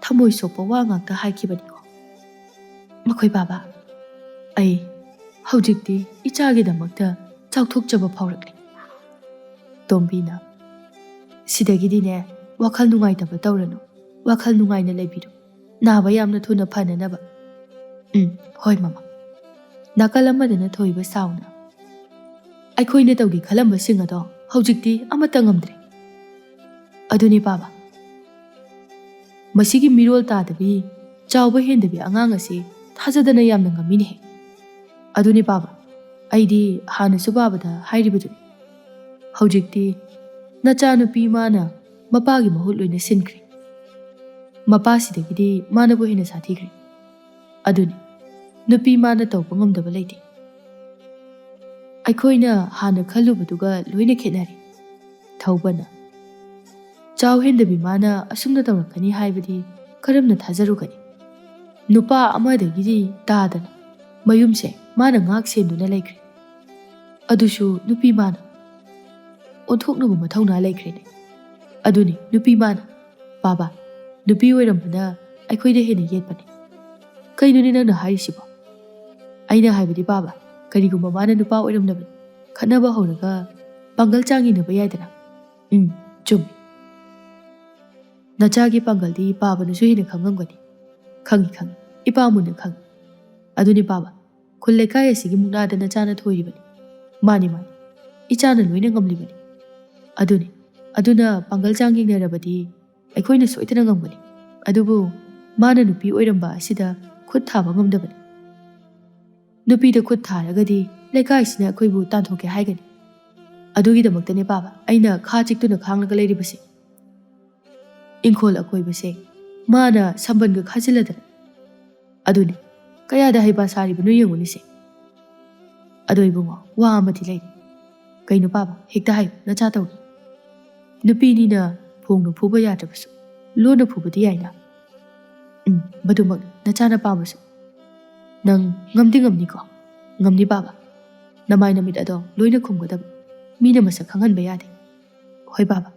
ꯊꯃꯣꯏ ꯁꯣꯛꯄ ꯋꯥ ꯉꯥꯛꯇ ꯍꯥꯏꯈꯤꯕꯅꯤꯀꯣ꯫ ꯃꯈꯣꯏ ꯕꯥꯕꯥ, ꯑꯩ ꯍꯧꯖꯤꯛꯇꯤ ꯏꯆꯥꯒꯤꯗꯃꯛꯇ ꯆꯥꯎꯊꯣꯛꯆꯕ ꯐꯥꯎꯔꯛꯂꯦ꯫ ꯇꯣꯝꯕꯤꯅ, "ꯁꯤꯗꯒꯤꯗꯤꯅꯦ, ꯋꯥꯈꯜ ꯅꯨꯡꯉꯥꯏꯇꯕ ꯇꯧꯔꯅꯨ, ꯋꯥꯈꯜ ꯅꯨꯡꯉꯥꯏꯅ ꯂꯩꯕꯤꯔꯣ, ꯅꯥꯕ ꯌꯥꯝꯅ ꯊꯨꯅ ꯐꯅꯅꯕ꯫ ꯎꯝ, ꯍꯣꯏ ꯃꯃꯥ"꯫ ꯅꯥꯀꯜ ꯑꯃꯗꯅ ꯊꯣꯏꯕ ꯁꯥꯎꯅ, "ꯑꯩꯈꯣꯏꯅ ꯇꯧꯒꯦ ꯈꯜꯂꯝꯕꯁꯤꯡ ꯑꯗꯣ ꯍꯧꯖꯤꯛꯇꯤ ꯑꯃꯠꯇ ꯉꯝꯗ꯭ꯔꯦ"꯫ "ꯑꯗꯨꯅꯤ ꯄꯥꯕ, ꯃꯁꯤꯒꯤ ꯃꯤꯔꯣꯜ ꯇꯥꯗꯕꯤ, ꯆꯥꯎꯕ ꯍꯦꯟꯗꯕꯤ ꯑꯉꯥꯡ ꯑꯁꯤ ꯊꯥꯖꯗꯅ ꯌꯥꯝꯅ ꯉꯝꯃꯤꯅꯦꯍꯦ"꯫ "ꯑꯗꯨꯅꯤ ꯄꯥꯕ, ꯑꯩꯗꯤ ꯍꯥꯟꯅꯁꯨ ꯄꯥꯕꯗ ꯍꯥꯏꯔꯤꯕꯗꯨꯅꯤ꯫ ꯍꯧꯖꯤꯛꯇꯤ ꯅꯆꯥꯅꯨꯄꯤ ꯃꯥꯅ ꯃꯄꯥꯒꯤ ꯃꯍꯨꯠ ꯂꯣꯏꯅ ꯁꯤꯟꯈ꯭ꯔꯦ꯫ ꯃꯄꯥꯁꯤꯗꯒꯤꯗꯤ ꯃꯥꯅꯕꯨ ꯍꯦꯟꯅ ꯁꯥꯊꯤꯈ꯭ꯔꯦ꯫ ꯑꯗꯨꯅꯤ, ꯅꯨꯄꯤ ꯃꯥꯅ ꯇꯧꯕ ꯉꯝꯗꯕ ꯂꯩꯇꯦ꯫ ꯑꯩꯈꯣꯏꯅ ꯍꯥꯟꯅ ꯈꯜꯂꯨꯕꯗꯨꯒ ꯂꯣꯏꯅ ꯈꯦꯠꯅꯔꯦ"꯫ ꯊꯧꯕꯅ, "ꯆꯥꯎ ꯍꯦꯟꯗꯕꯤ ꯃꯥꯅ ꯑꯁꯨꯝꯅ ꯇꯧꯔꯛꯀꯅꯤ ꯍꯥꯏꯕꯗꯤ ꯀꯔꯝꯅ ꯊꯥꯖꯔꯨꯒꯅꯤ? ꯅꯨꯄꯥ ꯑꯃꯗꯒꯤꯗꯤ ꯇꯥꯗꯅ ꯃꯌꯨꯝꯁꯦ ꯃꯥꯅ ꯉꯥꯛ ꯁꯦꯟꯗꯨꯅ ꯂꯩꯈ꯭ꯔꯦ꯫ ꯑꯗꯨꯁꯨ ꯅꯨꯄꯤ ꯃꯥꯅ꯫ ꯑꯣꯟꯊꯣꯛꯅꯕ ꯃꯊꯧꯅꯥ ꯂꯩꯈ꯭ꯔꯦꯅꯦ꯫ ꯑꯗꯨꯅꯤ, ꯅꯨꯄꯤ ꯃꯥꯅ꯫ ꯄꯥꯕ, ꯅꯨꯄꯤ ꯑꯣꯏꯔꯝꯕꯅ ꯑꯩꯈꯣꯏꯗ ꯍꯦꯟꯅ ꯌꯦꯠꯄꯅꯦ"꯫ "ꯀꯩꯅꯣꯅꯦ ꯅꯪꯅ ꯍꯥꯏꯔꯤꯁꯤꯕꯣ?" "ꯑꯩꯅ ꯍꯥꯏꯕꯗꯤ ꯄꯥꯕ, ꯀꯔꯤꯒꯨꯝꯕ ꯃꯥꯅ ꯅꯨꯄꯥ ꯑꯣꯏꯔꯝꯂꯕꯗꯤ ꯈꯠꯅꯕ ꯍꯧꯔꯒ ꯄꯥꯡꯒꯜ ꯆꯥꯡ ꯌꯦꯡꯅꯕ ꯌꯥꯏꯗꯅ"꯫ "ꯎꯝ, ꯆꯨꯝꯃꯤ꯫ ꯅꯆꯥꯒꯤ ꯄꯥꯡꯒꯜꯗꯤ ꯄꯥꯕꯅꯁꯨ ꯍꯦꯟꯅ ꯈꯪꯉꯝꯒꯅꯤ"꯫ "ꯈꯪꯉꯤ, ꯈꯪꯉꯤ꯫ ꯏꯄꯥ ꯃꯨꯟꯅ ꯈꯪꯉꯤ"꯫ "ꯑꯗꯨꯅꯤ ꯄꯥꯕ, ꯈꯨꯜ ꯂꯩꯀꯥꯏ ꯑꯁꯤꯒꯤ ꯃꯨꯛꯅꯥꯗ ꯅꯆꯥꯅ ꯊꯣꯏꯔꯤꯕꯅꯤ"꯫ "ꯃꯥꯅꯤ, ꯃꯥꯅꯤ꯫ ꯏꯆꯥꯅ ꯂꯣꯏꯅ ꯉꯝꯂꯤꯕꯅꯤ"꯫ "ꯑꯗꯨꯅꯤ꯫ ꯑꯗꯨꯅ ꯄꯥꯡꯒꯜ ꯆꯥꯡ ꯌꯦꯡꯅꯔꯕꯗꯤ ꯑꯩꯈꯣꯏꯅ ꯁꯣꯏꯗꯅ ꯉꯝꯒꯅꯤ꯫ ꯑꯗꯨꯕꯨ ꯃꯥꯅ ꯅꯨꯄꯤ ꯑꯣꯏꯔꯝꯕ ꯑꯁꯤꯗ ꯈꯨꯠ ꯊꯥꯕ ꯉꯝꯗꯕꯅꯤ꯫ ꯅꯨꯄꯤꯗ ꯈꯨꯠ ꯊꯥꯔꯒꯗꯤ ꯂꯩꯀꯥꯏꯁꯤꯅ ꯑꯩꯈꯣꯏꯕꯨ ꯇꯥꯟꯊꯣꯛꯀꯦ ꯍꯥꯏꯒꯅꯤ꯫ ꯑꯗꯨꯒꯤꯗꯃꯛꯇꯅꯦ ꯄꯥꯕ ꯑꯩꯅ ꯈꯥ ꯆꯤꯛꯇꯨꯅ ꯈꯥꯡꯂꯒ ꯂꯩꯔꯤꯕꯁꯦ"꯫ ꯏꯪꯈꯣꯜ ꯑꯀꯣꯏꯕꯁꯦ ꯃꯥꯅ ꯁꯝꯕꯟꯒ ꯈꯥꯖꯤꯜꯂꯗꯅ꯫ ꯑꯗꯨꯅꯤ, ꯀꯌꯥꯗ ꯍꯩꯄꯥ ꯁꯥꯔꯤꯕꯅꯣ ꯌꯦꯡꯉꯨꯅꯦꯁꯦ꯫ "ꯑꯗꯣ ꯏꯕꯨꯡꯉꯣ, ꯋꯥ ꯑꯃꯗꯤ ꯂꯩꯔꯤ"꯫ "ꯀꯩꯅꯣ ꯄꯥꯕ? ꯍꯦꯛꯇ ꯍꯥꯏꯌꯨ, ꯅꯆꯥ ꯇꯧꯔꯤ"꯫ "ꯅꯨꯄꯤꯅꯤꯅ ꯐꯣꯡꯅ ꯐꯨꯕ ꯌꯥꯗ꯭ꯔꯕꯁꯨ ꯂꯣꯟꯅ ꯐꯨꯕꯗꯤ ꯌꯥꯏꯅ"꯫ "ꯎꯝ, ꯃꯗꯨꯃꯛ ꯅꯆꯥꯅ ꯄꯥꯝꯕꯁꯨ꯫ ꯅꯪ ꯉꯝꯗꯤ ꯉꯝꯅꯤꯀꯣ?" "ꯉꯝꯅꯤ ꯄꯥꯕ꯫ ꯅꯃꯥꯏ ꯅꯃꯤꯠ ꯑꯗꯣ ꯂꯣꯏꯅ ꯈꯨꯝꯒꯗꯕ꯫ ꯃꯤꯅ ꯃꯁꯛ ꯈꯪꯍꯟꯕ ꯌꯥꯗꯦ"꯫ "ꯍꯣꯏ ꯄꯥꯕ"꯫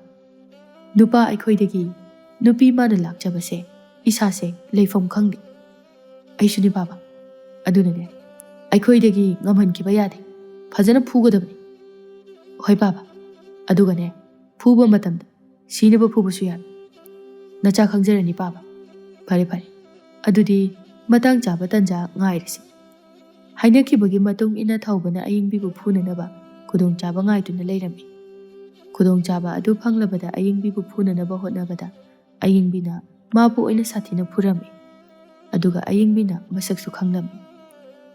ꯅꯨꯄꯥ ꯑꯩꯈꯣꯏꯗꯒꯤ ꯅꯨꯄꯤ ꯃꯥꯅ ꯂꯥꯛꯆꯕꯁꯦ ꯏꯁꯥꯁꯦ ꯂꯩꯐꯝ ꯈꯪꯗꯦ꯫ ꯑꯩꯁꯨꯅꯤ ꯄꯥꯕ꯫ ꯑꯗꯨꯅꯅꯦ, ꯑꯩꯈꯣꯏꯗꯒꯤ ꯉꯝꯍꯟꯈꯤꯕ ꯌꯥꯗꯦ꯫ ꯐꯖꯅ ꯐꯨꯒꯗꯕꯅꯤ꯫ ꯍꯣꯏ ꯄꯥꯕ꯫ ꯑꯗꯨꯒꯅꯦ, ꯐꯨꯕ ꯃꯇꯝꯗ ꯁꯤꯅꯕ ꯐꯨꯕꯁꯨ ꯌꯥꯔꯣꯏ꯫ ꯅꯆꯥ ꯈꯪꯖꯔꯅꯤ ꯄꯥꯕ꯫ ꯐꯔꯦ ꯐꯔꯦ, ꯑꯗꯨꯗꯤ ꯃꯇꯥꯡ ꯆꯥꯕ ꯇꯟꯖꯥ ꯉꯥꯏꯔꯁꯤ꯫ ꯍꯥꯏꯅꯈꯤꯕꯒꯤ ꯃꯇꯨꯡ ꯏꯟꯅ ꯊꯧꯕꯅ ꯑꯌꯤꯡꯕꯤꯕꯨ ꯐꯨꯅꯅꯕ ꯈꯨꯗꯣꯡꯆꯥꯕ ꯉꯥꯏꯗꯨꯅ ꯂꯩꯔꯝꯃꯤ꯫ ꯈꯨꯗꯣꯡꯆꯥꯕ ꯑꯗꯨ ꯐꯪꯂꯕꯗ ꯑꯌꯤꯡꯕꯤꯕꯨ ꯐꯨꯅꯅꯕ ꯍꯣꯠꯅꯕꯗ ꯑꯌꯤꯡꯕꯤꯅ ꯃꯥꯕꯨ ꯑꯣꯏꯅ ꯁꯥꯊꯤꯅ ꯐꯨꯔꯝꯃꯤ꯫ ꯑꯗꯨꯒ ꯑꯌꯤꯡꯕꯤꯅ ꯃꯁꯛꯁꯨ ꯈꯪꯂꯝꯃꯤ꯫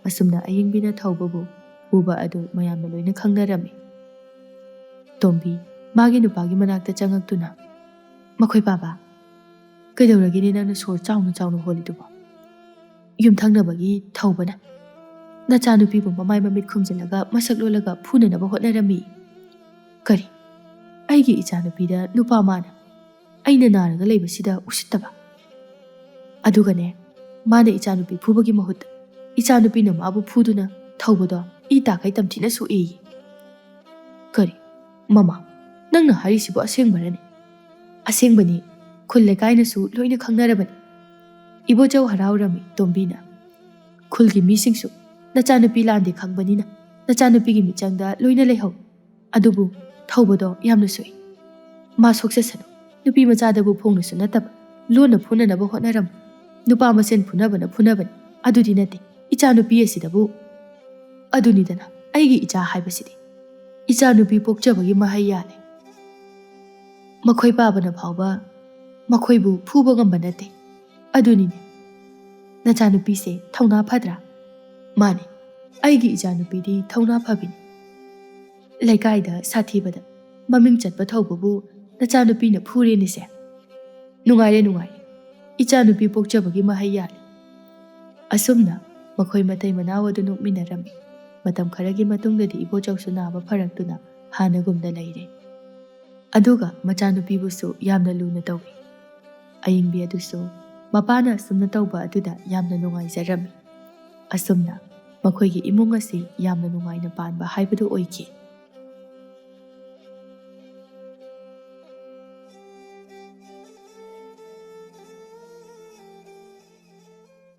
ꯑꯁꯨꯝꯅ ꯑꯌꯤꯡꯕꯤꯅ ꯊꯧꯕꯕꯨ ꯐꯨꯕ ꯑꯗꯨ ꯃꯌꯥꯝꯅ ꯂꯣꯏꯅ ꯈꯪꯅꯔꯝꯃꯤ꯫ ꯇꯣꯝꯕꯤ ꯃꯥꯒꯤ ꯅꯨꯄꯥꯒꯤ ꯃꯅꯥꯛꯇ ꯆꯪꯉꯛꯇꯨꯅ, "ꯃꯈꯣꯏ ꯄꯥꯕ, ꯀꯩꯗꯧꯔꯒꯦꯅꯦ ꯅꯪꯅ ꯁꯣꯔ ꯆꯥꯎꯅ ꯆꯥꯎꯅ ꯍꯣꯜꯂꯤꯗꯨꯕꯣ? ꯌꯨꯝꯊꯪꯅꯕꯒꯤ ꯊꯧꯕꯅ ꯅꯆꯥꯅꯨꯄꯤꯕꯨ ꯃꯃꯥꯏ ꯃꯃꯤꯠ ꯈꯨꯝꯖꯤꯜꯂꯒ ꯃꯁꯛ ꯂꯣꯜꯂꯒ ꯐꯨꯅꯅꯕ ꯍꯣꯠꯅꯔꯝꯃꯤ꯫ ꯀꯔꯤ? ꯑꯩꯒꯤ ꯏꯆꯥꯅꯨꯄꯤꯗ ꯅꯨꯄꯥ ꯃꯥꯅ ꯑꯩꯅ ꯅꯥꯔꯒ ꯂꯩꯕꯁꯤꯗ ꯎꯁꯤꯠꯇꯕ? ꯑꯗꯨꯒꯅꯦ, ꯃꯥꯅ ꯏꯆꯥꯅꯨꯄꯤ ꯐꯨꯕꯒꯤ ꯃꯍꯨꯠꯇ ꯏꯆꯥꯅꯨꯄꯤꯅ ꯃꯥꯕꯨ ꯐꯨꯗꯨꯅ ꯊꯧꯕꯗꯣ ꯏ ꯇꯥꯈꯩ ꯇꯝꯊꯤꯅ ꯁꯣꯛꯑꯦꯌꯦ꯫" "ꯀꯔꯤ? ꯃꯃꯥ, ꯅꯪꯅ ꯍꯥꯏꯔꯤꯁꯤꯕꯨ ꯑꯁꯦꯡꯕꯔꯅꯦ?" "ꯑꯁꯦꯡꯕꯅꯤ꯫ ꯈꯨꯜ ꯂꯩꯀꯥꯏꯅꯁꯨ ꯂꯣꯏꯅ ꯈꯪꯅꯔꯕꯅꯤ꯫" ꯏꯕꯣꯆꯧ ꯍꯔꯥꯎꯔꯝꯃꯤ ꯇꯣꯝꯕꯤꯅ꯫ "ꯈꯨꯜꯒꯤ ꯃꯤꯁꯤꯡꯁꯨ ꯅꯆꯥꯅꯨꯄꯤ ꯂꯥꯟꯗꯦ ꯈꯪꯕꯅꯤꯅ ꯅꯆꯥꯅꯨꯄꯤꯒꯤ ꯃꯤꯆꯪꯗ ꯂꯣꯏꯅ ꯂꯩꯍꯧ꯫ ꯑꯗꯨꯕꯨ ꯊꯧꯕꯗꯣ ꯌꯥꯝꯅ ꯁꯣꯛꯏ꯫ ꯃꯥ ꯁꯣꯛꯆꯁꯅꯨ꯫ ꯅꯨꯄꯤ ꯃꯆꯥꯗꯕꯨ ꯐꯣꯡꯅꯁꯨ ꯅꯠꯇꯕ ꯂꯣꯟꯅ ꯐꯨꯅꯅꯕ ꯍꯣꯠꯅꯔꯝꯃꯨ꯫ ꯅꯨꯄꯥ ꯃꯁꯦꯟ ꯐꯨꯅꯕꯅ ꯐꯨꯅꯕꯅꯤ꯫ ꯑꯗꯨꯗꯤ ꯅꯠꯇꯦ, ꯏꯆꯥꯅꯨꯄꯤ ꯑꯁꯤꯗꯕꯨ꯫" "ꯑꯗꯨꯅꯤꯗꯅ ꯑꯩꯒꯤ ꯏꯆꯥ ꯍꯥꯏꯕꯁꯤꯗꯤ꯫ ꯏꯆꯥꯅꯨꯄꯤ ꯄꯣꯛꯆꯕꯒꯤ ꯃꯍꯩ ꯌꯥꯜꯂꯦ꯫ ꯃꯈꯣꯏ ꯄꯥꯕꯅ ꯐꯥꯎꯕ ꯃꯈꯣꯏꯕꯨ ꯐꯨꯕ ꯉꯝꯕ ꯅꯠꯇꯦ꯫ ꯑꯗꯨꯅꯤꯅꯦ, ꯅꯆꯥꯅꯨꯄꯤꯁꯦ ꯊꯧꯅꯥ ꯐꯗ꯭ꯔꯥ?" "ꯃꯥꯅꯤ, ꯑꯩꯒꯤ ꯏꯆꯥꯅꯨꯄꯤꯗꯤ ꯊꯧꯅꯥ ꯐꯕꯤꯅꯤ꯫ ꯂꯩꯀꯥꯏꯗ ꯁꯥꯊꯤꯕꯗ ꯃꯃꯤꯡ ꯆꯠꯄ ꯊꯧꯕꯕꯨ ꯅꯆꯥꯅꯨꯄꯤꯅ ꯐꯨꯔꯦꯅꯦꯁꯦ꯫ ꯅꯨꯡꯉꯥꯏꯔꯦ, ꯅꯨꯡꯉꯥꯏꯔꯦ꯫ ꯏꯆꯥꯅꯨꯄꯤ ꯄꯣꯛꯆꯕꯒꯤ ꯃꯍꯩ ꯌꯥꯜꯂꯦ꯫" ꯑꯁꯨꯝꯅ ꯃꯈꯣꯏ ꯃꯇꯩ ꯃꯅꯥꯎ ꯑꯗꯨ ꯅꯣꯛꯃꯤꯟꯅꯔꯝꯃꯤ꯫ ꯃꯇꯝ ꯈꯔꯒꯤ ꯃꯇꯨꯡꯗꯗꯤ ꯏꯕꯣꯆꯧꯁꯨ ꯅꯥꯕ ꯐꯔꯛꯇꯨꯅ ꯍꯥꯟꯅꯒꯨꯝꯅ ꯂꯩꯔꯦ꯫ ꯑꯗꯨꯒ ꯃꯆꯥꯅꯨꯄꯤꯕꯨꯁꯨ ꯌꯥꯝꯅ ꯂꯨꯅ ꯇꯧꯏ꯫ ꯑꯌꯤꯡꯕꯤ ꯑꯗꯨꯁꯨ ꯃꯄꯥꯅ ꯑꯁꯨꯝꯅ ꯇꯧꯕ ꯑꯗꯨꯗ ꯌꯥꯝꯅ ꯅꯨꯡꯉꯥꯏꯖꯔꯝꯃꯤ꯫ ꯑꯁꯨꯝꯅ ꯃꯈꯣꯏꯒꯤ ꯏꯃꯨꯡ ꯑꯁꯤ ꯌꯥꯝꯅ ꯅꯨꯡꯉꯥꯏꯅ ꯄꯥꯟꯕ ꯍꯥꯏꯕꯗꯨ ꯑꯣꯏꯈꯤ꯫